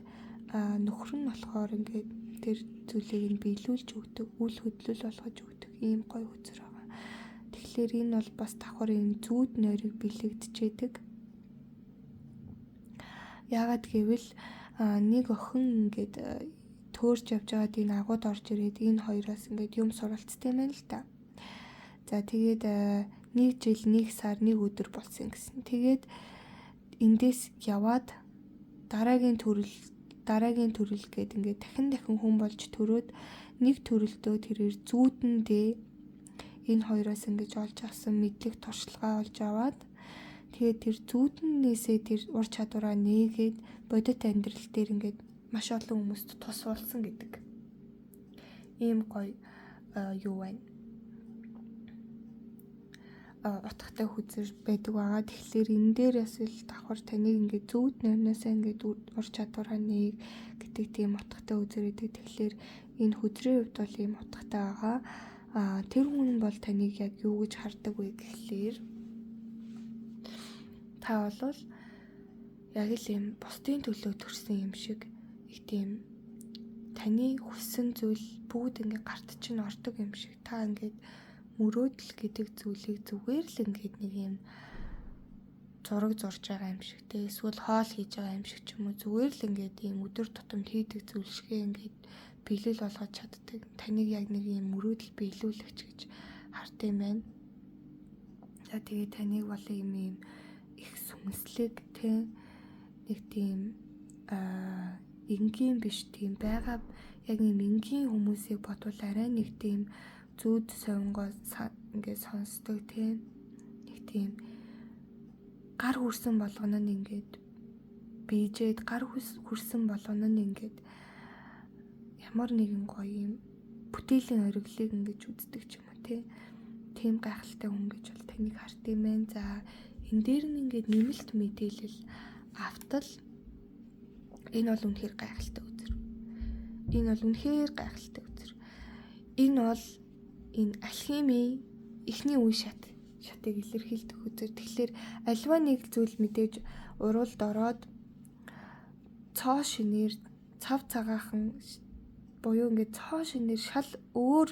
нөхөр нь болохоор ингээд тэр зүйлийг нь биелүүлж өгдөг, үл хөдлөл болгож өгдөг ийм гоё хөзөр байгаа. Тэгэхээр энэ бол бас давхар энэ зүүд нойрыг бэлэгдчихэд. Яагаад гэвэл нэг охин ингээд төөрч явж байгаад энэ агууд орж ирээд энэ хоёроос ингээд юм суралцтай юм байна л да. За тэгээд 1 жил 1 сар 1 өдөр болсон гэсэн. Тэгээд эндээс яваад дараагийн төрөл гээд ингээд дахин хүн болж төрөөд нэг төрөлдөө тэрээр зүүдэндээ энэ хоёроос ингэж олж авсан мэдлэг туршлагаа олж аваад тэгээд тэр зүүднээсээ тэр ур чадвараа нээгээд бодит амьдрал дээр ингээд маш олон хүмүүст тус болсон гэдэг. Ийм гоё юу байна. Утгатай хүзэр байдаг байгаа. Тэгэхээр энэ дээрээс л давхар таныг ингээд зүүд нойрноосоо ингээд ур чадвараа нээг гэдэг тийм утгатай үзэр өгдөг. Тэгэхээр энэ хүзрийн хувьд бол ийм утгатай байгаа. Тэр хүн бол таныг яг юу гэж хардаг вэ гэхлээр та бол яг л ийм бусдын төлөө төрсэн юм шиг их тийм таны хүссэн зүйл бүгд ингээд гарт чинь ордог юм шиг та ингээд мөрөөдөл гэдэг зүйлийг зүгээр л ингээд нэг юм зураг зурж байгаа юм шиг те эсвэл хоол хийж байгаа юм шиг ч юм уу зүгээр л ингээд ийм өдөр тутамд хийдэг зүйл шигээ ингээд биелэл болгож чаддаг. Таныг яг нэг юм мөрөөдөл биелүүлэгч гэж хард юм байна. За тэгээ таныг бол ийм ийм их сүнслэг те нэг тийм энгийн биш тийм байгаа яг ийм энгийн хүмүүсийг бодвол арай нэг тийм зүүд совингоо ингээд сонсдог те нэг тийм гар хүрсэн болгоно нь ингээд бийжээд гар хүрсэн болгоно нь ингээд ямар нэгэн гоё юм бүтээлийн ориглыг ингэж үздэг ч юм уу те тийм гайхалтай хүн гэж бол таныг хард юм байна. За энэ дээр нь ингээд нэмэлт мэдээлэл автал энэ бол үнэхээр гайхалтай үзэр. Энэ бол үнэхээр гайхалтай үзэр. Энэ бол энэ алхимийн эхний үе шатыг илэрхийлдэг үзэр. Тэгэхээр альва нэг зүйл мэдээж уруулд ороод цоо шинээр цав цагаахан буюу ингээд цоо шинээр шал өөр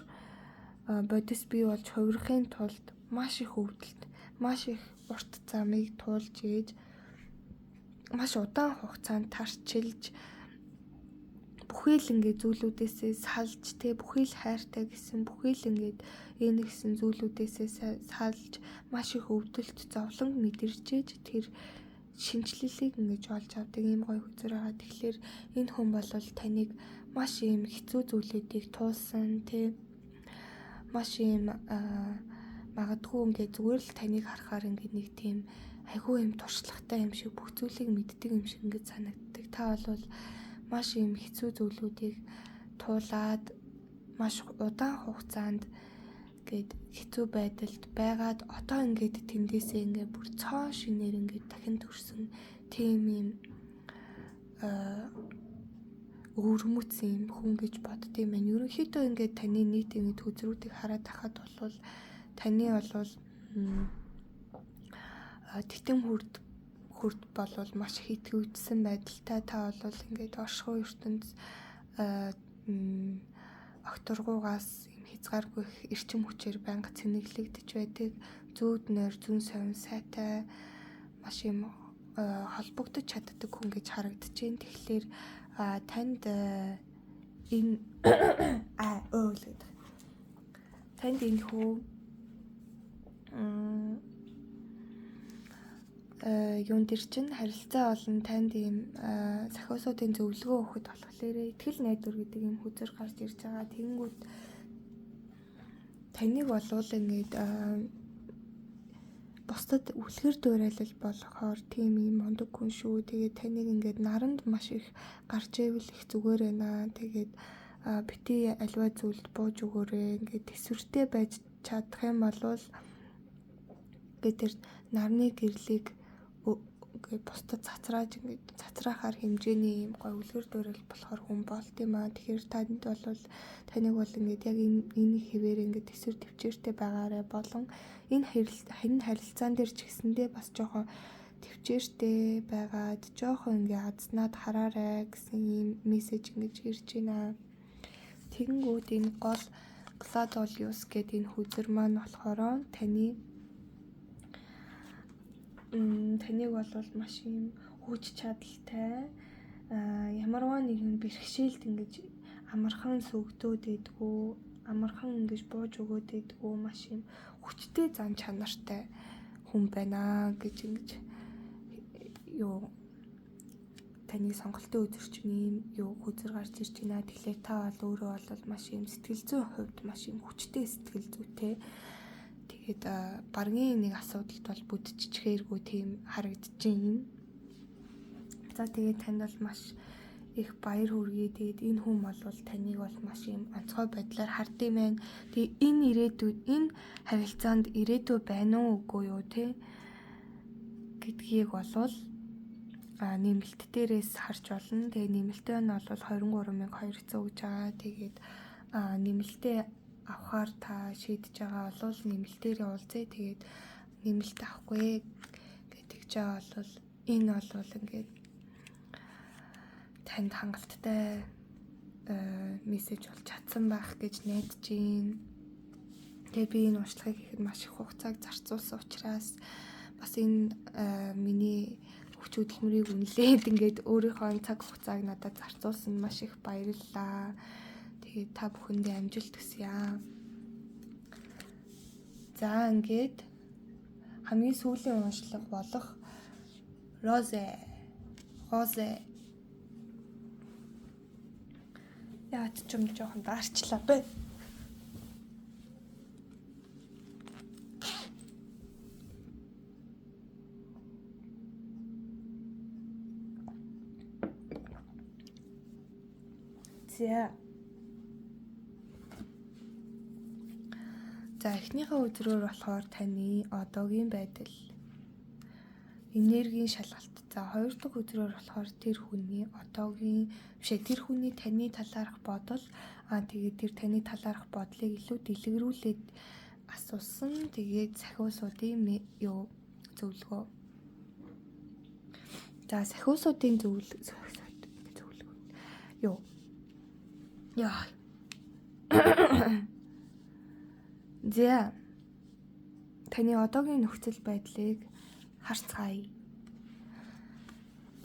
бодис бий болж хувирахын тулд маш их өвдөлт, маш их урт замыг туулж ээж маш удаан хугацаанд тарчилж бүхий л ингээд зүйлүүдээсээ салж те бүхий л хайртай гэсэн бүхий л ингээд энэ гэсэн зүйлүүдээсээ салж маш их өвдөлт зовлон мэдэрчээж тэр шинэчлэлийг ингэж олж авдаг ийм гоё хөзөр байгаа. Тэгэхээр энэ хүн бол таныг маш ийм хэцүү зүйлүүдийг туулсан те маш ийм магадгүй ингээд зүгээр л таныг харахаар ингээд нэг тийм айгүй юм туршлагатай юм шиг бүх зүйлийг мэддэг юм шиг ингээд санагддаг. Та бол маш ийм хэцүү зүйлүүдийг туулаад маш удаан хугацаанд гээд хэцүү байдалд байгаад одоо ингээд тэндээсээ ингээд бүр цоо шинээр ингээд дахин төрсөн тийм юм өвөрмөц юм хүн гэж бодд юм байна. Ерөнхийдөө ингээд таны нийт ингээд хөзрүүдийг хараад тахад бол таны бол титэм хүрд болвол маш их итгэвдсэн байдалтай. Та бол ингээд оршихуй ертөнц огторгуугаас юм хязгааргүй их эрчим хүчээр байнга цэнэглэгдэж байдаг. Зүүд нойр зүүн совин сайтай маш юм холбогдож чаддаг хүн гэж харагдаж байна. Тэгэхээр танд энэ гэдэг. Танд энэ хүү юун дээр чинь харилцаа болон танд ийм сахиусуудын зөвлөгөө өгөхөд болохоор итгэл найдвар гэдэг ийм хөзөр гарч ирж байгаа. Тэгэнгүүт таныг болвол ингээд бусдад үлгэр дуурайлал болохоор тийм ийм мундаг хүн шүү. Тэгээд таныг ингээд наранд маш их гарч ивэл их зүгээр байна. Тэгээд бити альва зүйлд бууж өгөөрэй. Ингээд төсвөртэй байж чадах юм болвол ингээд тэр нарны гэрлийг ингээд бусдад цацрааж ингээд цацраахаар хэмжээний ийм гой үлгэр дуурайл болохоор хүн болт юм аа. Тэгэхээр танд бол таныг бол ингээд яг энэ хэвээр ингээд төсвөр төвчээртэй байгаарай болон энэ харилцаан дээр ч гэсэндээ бас жоохон төвчээртэй байгаад жоохон ингээд азнаад хараарай гэсэн ийм мессеж ингэж ирж байна. Тэгэнгүүт энэ гол Gladolius гэдэг энэ хөзөр маань болохоор таны таныг бол маш юм хүч чадалтай ямарваа нэгэн бэрхшээлд ингэж амархан сүгдөөд байдгүй, амархан ингэж бууж өгөөд байдгүй маш юм хүчтэй зан чанартай хүн байна гэж ингэж юу таны сонголтын үзэр чинь ийм юу хөзөр гарч ирж байна. Тэгэхээр та бол өөрөө бол маш юм сэтгэл зүйн хувьд маш юм хүчтэй сэтгэл зүйтэй. Тэгээд баргийн нэг асуудалд бол бүдчихээргүй тийм харагдаж байна. За тэгээд танд бол маш их баяр хүргэе. Тэгээд энэ хүн бол таныг бол маш юм онцгой байдлаар хард юм байна. Тэгээд энэ ирээдүйд энэ харилцаанд ирээдүй байна уу үгүй юу те гэдгийг болвол нэмэлт дээрээс харж болно. Тэгээд нэмэлтээ нь бол 23,200 гэж байгаа. Тэгээд нэмэлтээ авахар та шийдэж байгаа бол нэмэлтээрээ уулзъя. Тэгээд нэмэлт авахгүй гэдэг жаа бол энэ бол ингээд танд хангалттай мессеж болж чадсан байх гэж найдаж байна. Тэгээ би энэ уншлагыг хийхэд маш их хугацааг зарцуулсан учраас бас энэ миний хүч хөдөлмөрийг үнэлээд ингээд өөрийнхөө цаг хугацааг надад зарцуулсан маш их баярлалаа. Тэгээд та бүхэндээ амжилт хүсье. За ингээд хамгийн сүүлийн уншлага болох Розе. Розе. Яагаад ч юм жоохон даарчлаа бэ. За. За эхнийхээ өдрөөр болохоор таны одоогийн байдал, энергийн шалгалт. За хоёр дахь өдрөөр болохоор тэр хүний одоогийн тэр хүний таны талаарх бодол, тэгээд тэр таны талаарх бодлыг илүү дэлгэрүүлээд асуусан. Тэгээд сахиусуудын юу зөвлөгөө. За сахиусуудын зөвлөгөө. Юу. Яа. За таны одоогийн нөхцөл байдлыг харцгаая.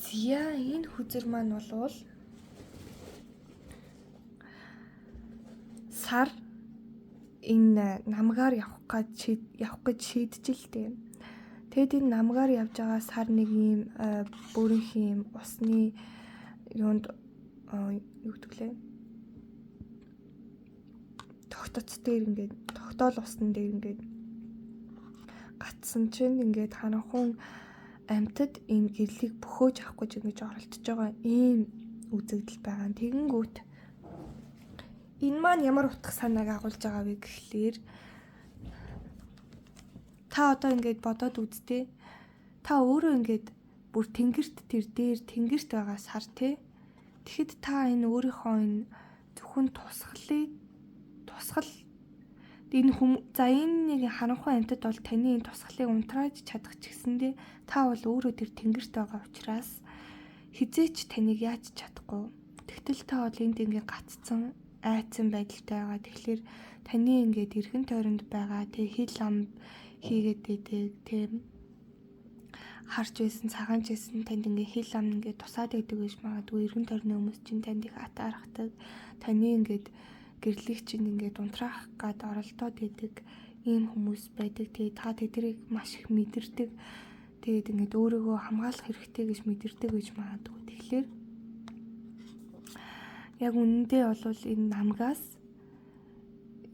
За энэ хүзэр маань болвол сар энэ намгаар явах гэж шийдэж л дээ. Тэгэд энэ намгаар явж байгаа сар нэг ийм бүрэнх ийм усны юунд юу гэдэг лээ? Тогтоц дээр ингээд тогтоол усн дээр ингээд гатсан чинь ингээд харанхуун амьтад энэ гэрлийг бөхөөж авах гэж ингэж оролдож байгаа ийм үзэгдэл байгаа. Тэгэнгүүт энэ маань ямар утга санааг агуулж байгаа вэ гэхлээр та одоо ингээд бодоод үзтээ. Та өөрөө ингээд бүр тэнгэрт тэр дээр тэнгэрт байгаа сар те. Тэгэхэд та энэ өөрийнхөө энэ зөвхөн тусгал энэ за энэ нэг харанхуй амьтад бол таны энэ тусгалыг унтрааж чадах ч гэсэндээ та бол өөрөө тэр тэнгэрт байгаа учраас хизээч таныг яаж чадахгүй. Тэгтэл та бол энд ингээд гаццсан айцсан байдалтай байгаа. Тэгэхээр таны ингээд эргэн тойронд байгаа тэг хил ам хийгээд байдаг тэг харж байсан цагаанч байсан танд ингээ хил ам ингээд тусаад байдаг гэж магадгүй эргэн тойрны хүмүүс чинь танд их атаархдаг. Таны ингээд гэрлийг чинь ингээд унтраах гад оролдоод идэг ийм хүмүүс байдаг. Тэгээд та тэднийг маш их мэдэрдэг. Тэгээд ингээд өөрийгөө хамгаалах хэрэгтэй гэж мэдэрдэг гэж магадгүй. Тэгэхээр яг үнэндээ бол энэ намгаас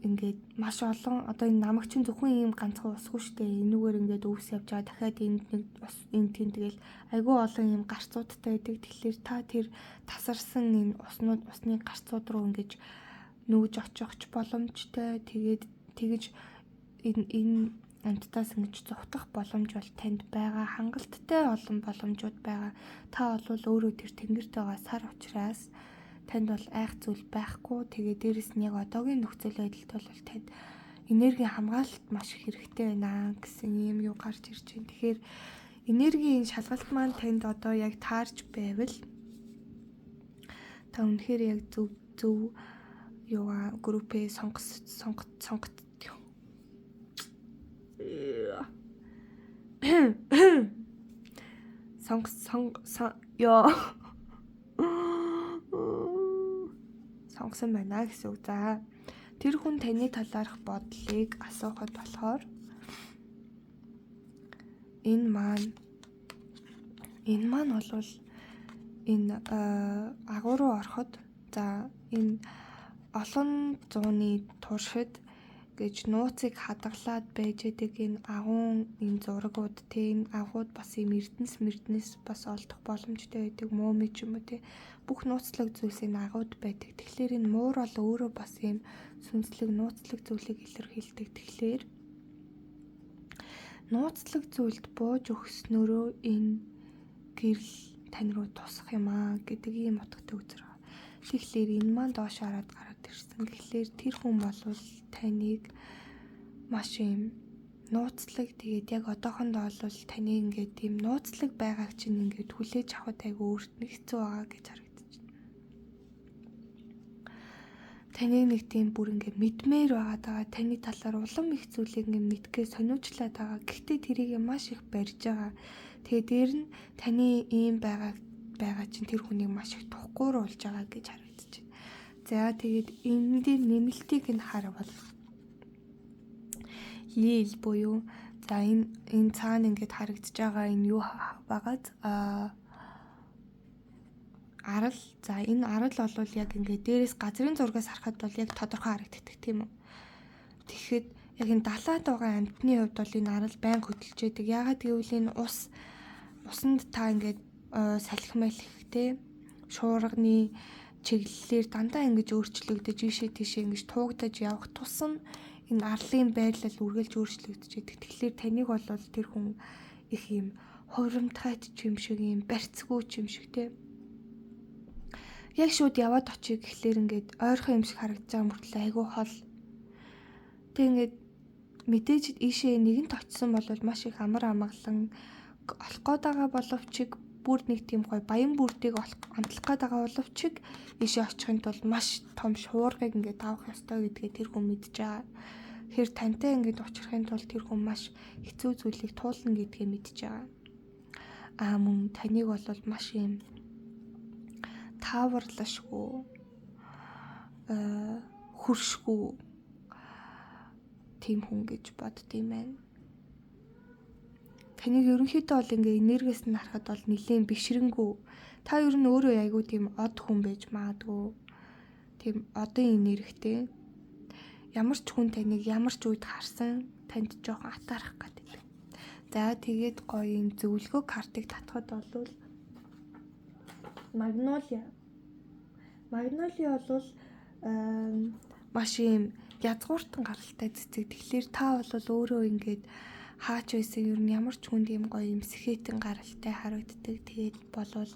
ингээд маш олон одоо энэ намаг чинь зөвхөн ийм ганцхан усгүй шүү дээ. Энүүгээр ингээд өвс явж байгаа. Дахиад энд нэг ус энд тийм тэгэл айгүй олон ийм гарцуудтай байдаг. Тэгэхээр та тэр тасарсан энэ уснууд усны гарцууд руу ингээд нүүж очих боломжтой. Тэгээд тэгэж энэ амьтдаас ингэж зугтах боломж бол танд байгаа. Хангалттай олон боломжууд байгаа. Та бол өөрөө тэр тэнгэрт байгаа сар учраас танд бол айх зүйл байхгүй. Тэгээд дээрэс нь яг одоогийн нөхцөл байдалд бол танд энергийн хамгаалалт маш их хэрэгтэй байна гэсэн ийм юу гарч ирж байна. Тэгэхээр энергийн шалгалт маань танд одоо яг таарч байвал та үнэхээр яг зөв зөв юугаа группээ сонгот сонгосон байна гэсэн үг. За тэр хүн таны талаарх бодлыг асуухад болохоор энэ маань бол энэ агуу руу ороход за энэ олон зууны туршид гэж нууцыг хадгалаад байж байдаг энэ агуун энэ зурагууд те энэ агууд бас ийм эрдэнэс мэрдэнэс бас олдох боломжтой байдаг мууми ч юм уу те бүх нууцлаг зүйлс энэ агууд байдаг. Тэгэхээр энэ муур бол өөрөө бас ийм сүнслэг нууцлаг зүйлийг илэрхийлдэг. Тэгэхээр нууцлаг зүйлд бууж өгснөөрөө энэ гэрэл тань руу тусах юм аа гэдэг ийм утгатай үзэр байгаа. Тэгэхээр энэ маань доош хараад гараад ирсэн. Тэгэхээр тэр хүн болвол таныг маш ийм нууцлаг тэгээд яг одоохондоо бол таны ингээд тийм нууцлаг байгааг чинь ингээд хүлээж авахд айгүй өөрт нь хэцүү байгаа гэж харагдаж байна. Таны нэг тийм бүр ингээд мэдмээр байгаад байгаа. Таны талаар улам их зүйлийг ингээд мэдгээ сониучлаад байгаа. Гэхдээ тэрийг маш их барьж байгаа. Тэгээд дээр нь таны ийм байгаа чинь тэр хүнийг маш их тухгүй болж байгаа гэж харагдаж байна. За тэгээд энэ дээр нэмэлтийг нь харвал Лил буюу за энэ цаана ингээд харагдаж байгаа энэ юу байгааз арал. За энэ арал бол яг ингээд дээрээс газрын зургаас харахад бол яг тодорхой харагддаг, тийм үү? Тэгэхэд яг энэ далайд байгаа амьтны хувьд бол энэ арал байнга хөдөлж байдаг. Яагаад гэвэл энэ усанд та ингээд салхи малхи, шуурганы чиглэлээр дандаа ингэж өөрчлөгдөж, ийшээ тийшээ ингэж туугдаж явах тусам энэ арлын байрлал үргэлж өөрчлөгдөж байдаг. Тэгэхээр таныг бол тэр хүн их юм хувирамтгайт ч юм шиг, юм барьцгүй ч юм шиг, те. Яг шууд яваад очие гэхлээр ингээд ойрхон юм шиг харагдаж байгаа мөртлөө айгүй хол. Тэг ингээд мэдээж ийшээ нэгэнт очисон бол маш их амар амгалан олох гээд байгаа боловч бүр нэг тийм гоё баян бүрдийг амтлах гээд байгаа боловч ийшээ очихын тулд маш том шуургыг ингээд давах ёстой гэдгээ тэр хүн мэдж байгаа. Тэгэхээр тантай ингээд очихын тулд тэр хүн маш хэцүү зүйлийг туулна гэдгээ мэдж байгаа. Аа мөн таныг бол маш юм тааварлашгүй, хөршгүй тийм хүн гэж бодд юм байна. Таныг ерөнхийдөө бол ингээ энергиэс нь харахад бол нэлээд бишрэнгүү. Та ер нь өөрөө айгүй тийм од хүн байж магадгүй. Тийм одын энергитэй. Ямар ч хүн таныг ямар ч үед харсан танд жоохон атаарах гэдэг. За тэгээд гоё юм зөвлөгөө картыг татхад бол Магнолиа. Магнолиа бол маш юм язгууртан гаралтай цэцэг. Тэгэхээр та бол өөрөө ингээд хаач байсан ер нь ямар ч хүнд юм гоё юм сэхэтэн гаралтай харагддаг. Тэгээд болвол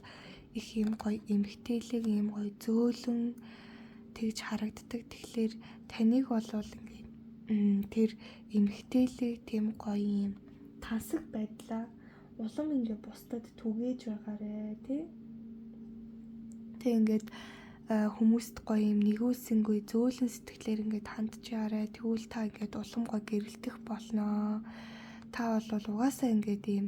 их юм гоё эмгтээлэг, юм гоё зөөлөн тэгж харагддаг. Тэгэхээр таныг болвол ингээд тэр эмгтээлэг тийм гоё юм тансаг байдлаа улам ингээд бусдад түгээж байгаарэ, тий. Тэг ингээд хүмүүст гоё юм нэгүүлсэнгүй зөөлөн сэтгэлээр ингээд хандж яваарэ. Тэгвэл та ингээд улам гоё гэрэлтэх болноо. Та бол угаасаа ингээд ийм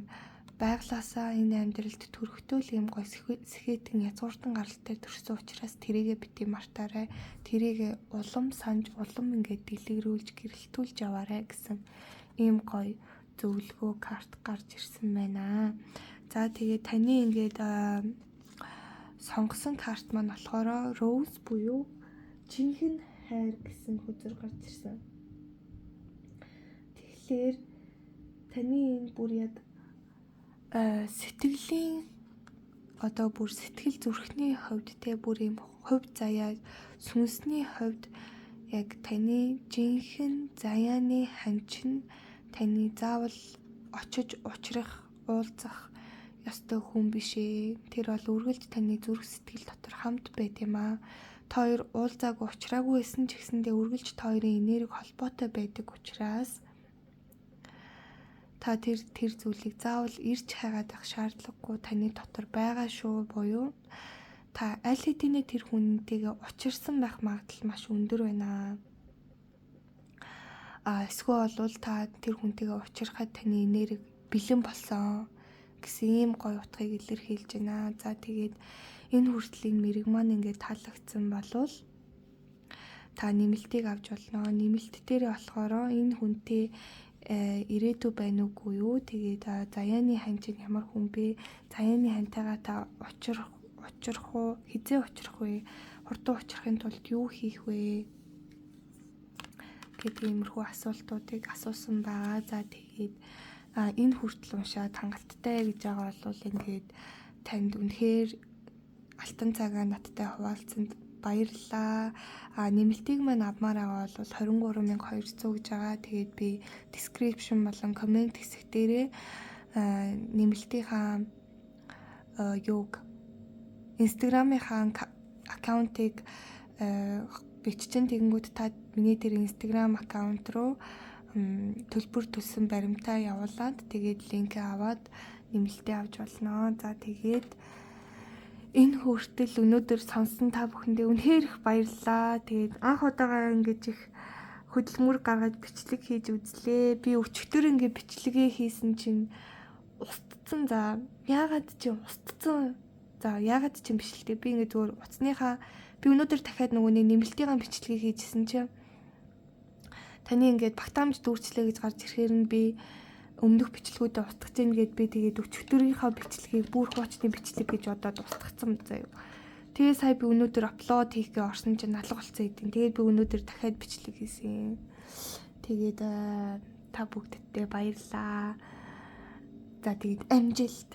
байглаасаа энэ амьдралд төрөхтөө л ийм гоё сэхэтэн язгууртан гаралтай төрсөн учраас тэрийгэ бити мартаарай. Тэрийгэ улам санаж, улам ингээд дэлгэрүүлж, гэрэлтүүлж яваарай гэсэн ийм гоё зөвлөгөө карт гарч ирсэн байна. За тэгээд таны ингээд сонгосон карт маань болохоор Rose буюу жинхэнэ хайр гэсэн хөзөр гарч ирсэн. Тэгэхээр таны энэ бүр яг сэтгэлийн одоо бүр сэтгэл зүрхний хувьд, те, бүр юм хувь заяа сүнсний хувьд яг таны жинхэнэ заяаны ханчин таны заавал очиж учрах, уулзах ёстой хүн биш ээ. Тэр бол үргэлж таны зүрх сэтгэл дотор хамт байт юм аа. Та хоёр уулзаагүй, учраагүй байсан ч гэсэндээ үргэлж та хоёрын энерги холбоотой байдаг учраас та тэр зүйлийг заавал ирж хайгаад байх шаардлагагүй, таны дотор байгаа шүү буюу та аль хэдийнэ тэр хүнтэйгээ учирсан байх магадлал маш өндөр байна. А эсвэл бол та тэр хүнтэйгээ учрахад таны энерги бэлэн болсон гэсэн ийм гоё утгыг илэрхийлж байна. За тэгээд энэ хүртэл энэ мэрэг маань ингээд таалагдсан болвол та нэмэлтийг авч болно. Нэмэлт дээрээ болохоор энэ хүнтэй ирээдүй байна уугүй юу? Тэгээд заяаны хань чинь ямар хүн бэ? Заяаны хантайгаа та учрах уу? Хизээ учрах вэ? Хурдан учрахын тулд юу хийх вэ? Гэдэг иймэрхүү асуултуудыг асуусан байгаа. За тэгээд энэ хүртэл уншаад хангалттай гэж байгаа бол ингээд танд үнэхээр алтан цагаа надтай хуваалцсанд баярлалаа. А нэмэлтийг маань авмаар байгаа бол 23,200 гэж байгаа. Тэгээд би description болон comment хэсэг дээрээ нэмэлтийнхаа юуг Instagram-ийнхаа аккаунтыг биччин. Тэгэнгүүт та миний тэр Instagram аккаунт руу төлбөр төлсөн баримтаа явуулаад тэгээд линкээ аваад нэмэлтээ авч болно. За тэгээд энэ хүртэл өнөөдөр сонсон та бүхэндээ үнэхээр их баярлалаа. Тэгээд анх удаага ингэж их хөдөлмөр гаргаж бичлэг хийж үзлээ. Би өчигдөр ингэ бичлэгээ хийсэн чинь устцсан. За яагаад чи устцсан? За яагаад чи биш л дээ. Би ингэ зүгээр утасныхаа би өнөөдөр дахиад нөгөө нэг нэмэлтийн бичлэгийг хийжсэн чинь Таны ингээд багтаамж дүүрчлээ гэж гарч ирэхээр нь би өмнөх бичлэгүүдэд устгах чинь гээд би тэгээд өчигдрийнхөө бичлэгийг бүр хуучны бичлэг гэж бодоод устгацсан заяа. Тэгээ сая би өнөөдөр upload хийхгээ орсон чинь алга болцсон гэдэг. Тэгээд би өнөөдөр дахиад бичлэг хийсэн. Тэгээд та бүгддээ баярлалаа. За, тэгээд амжилт.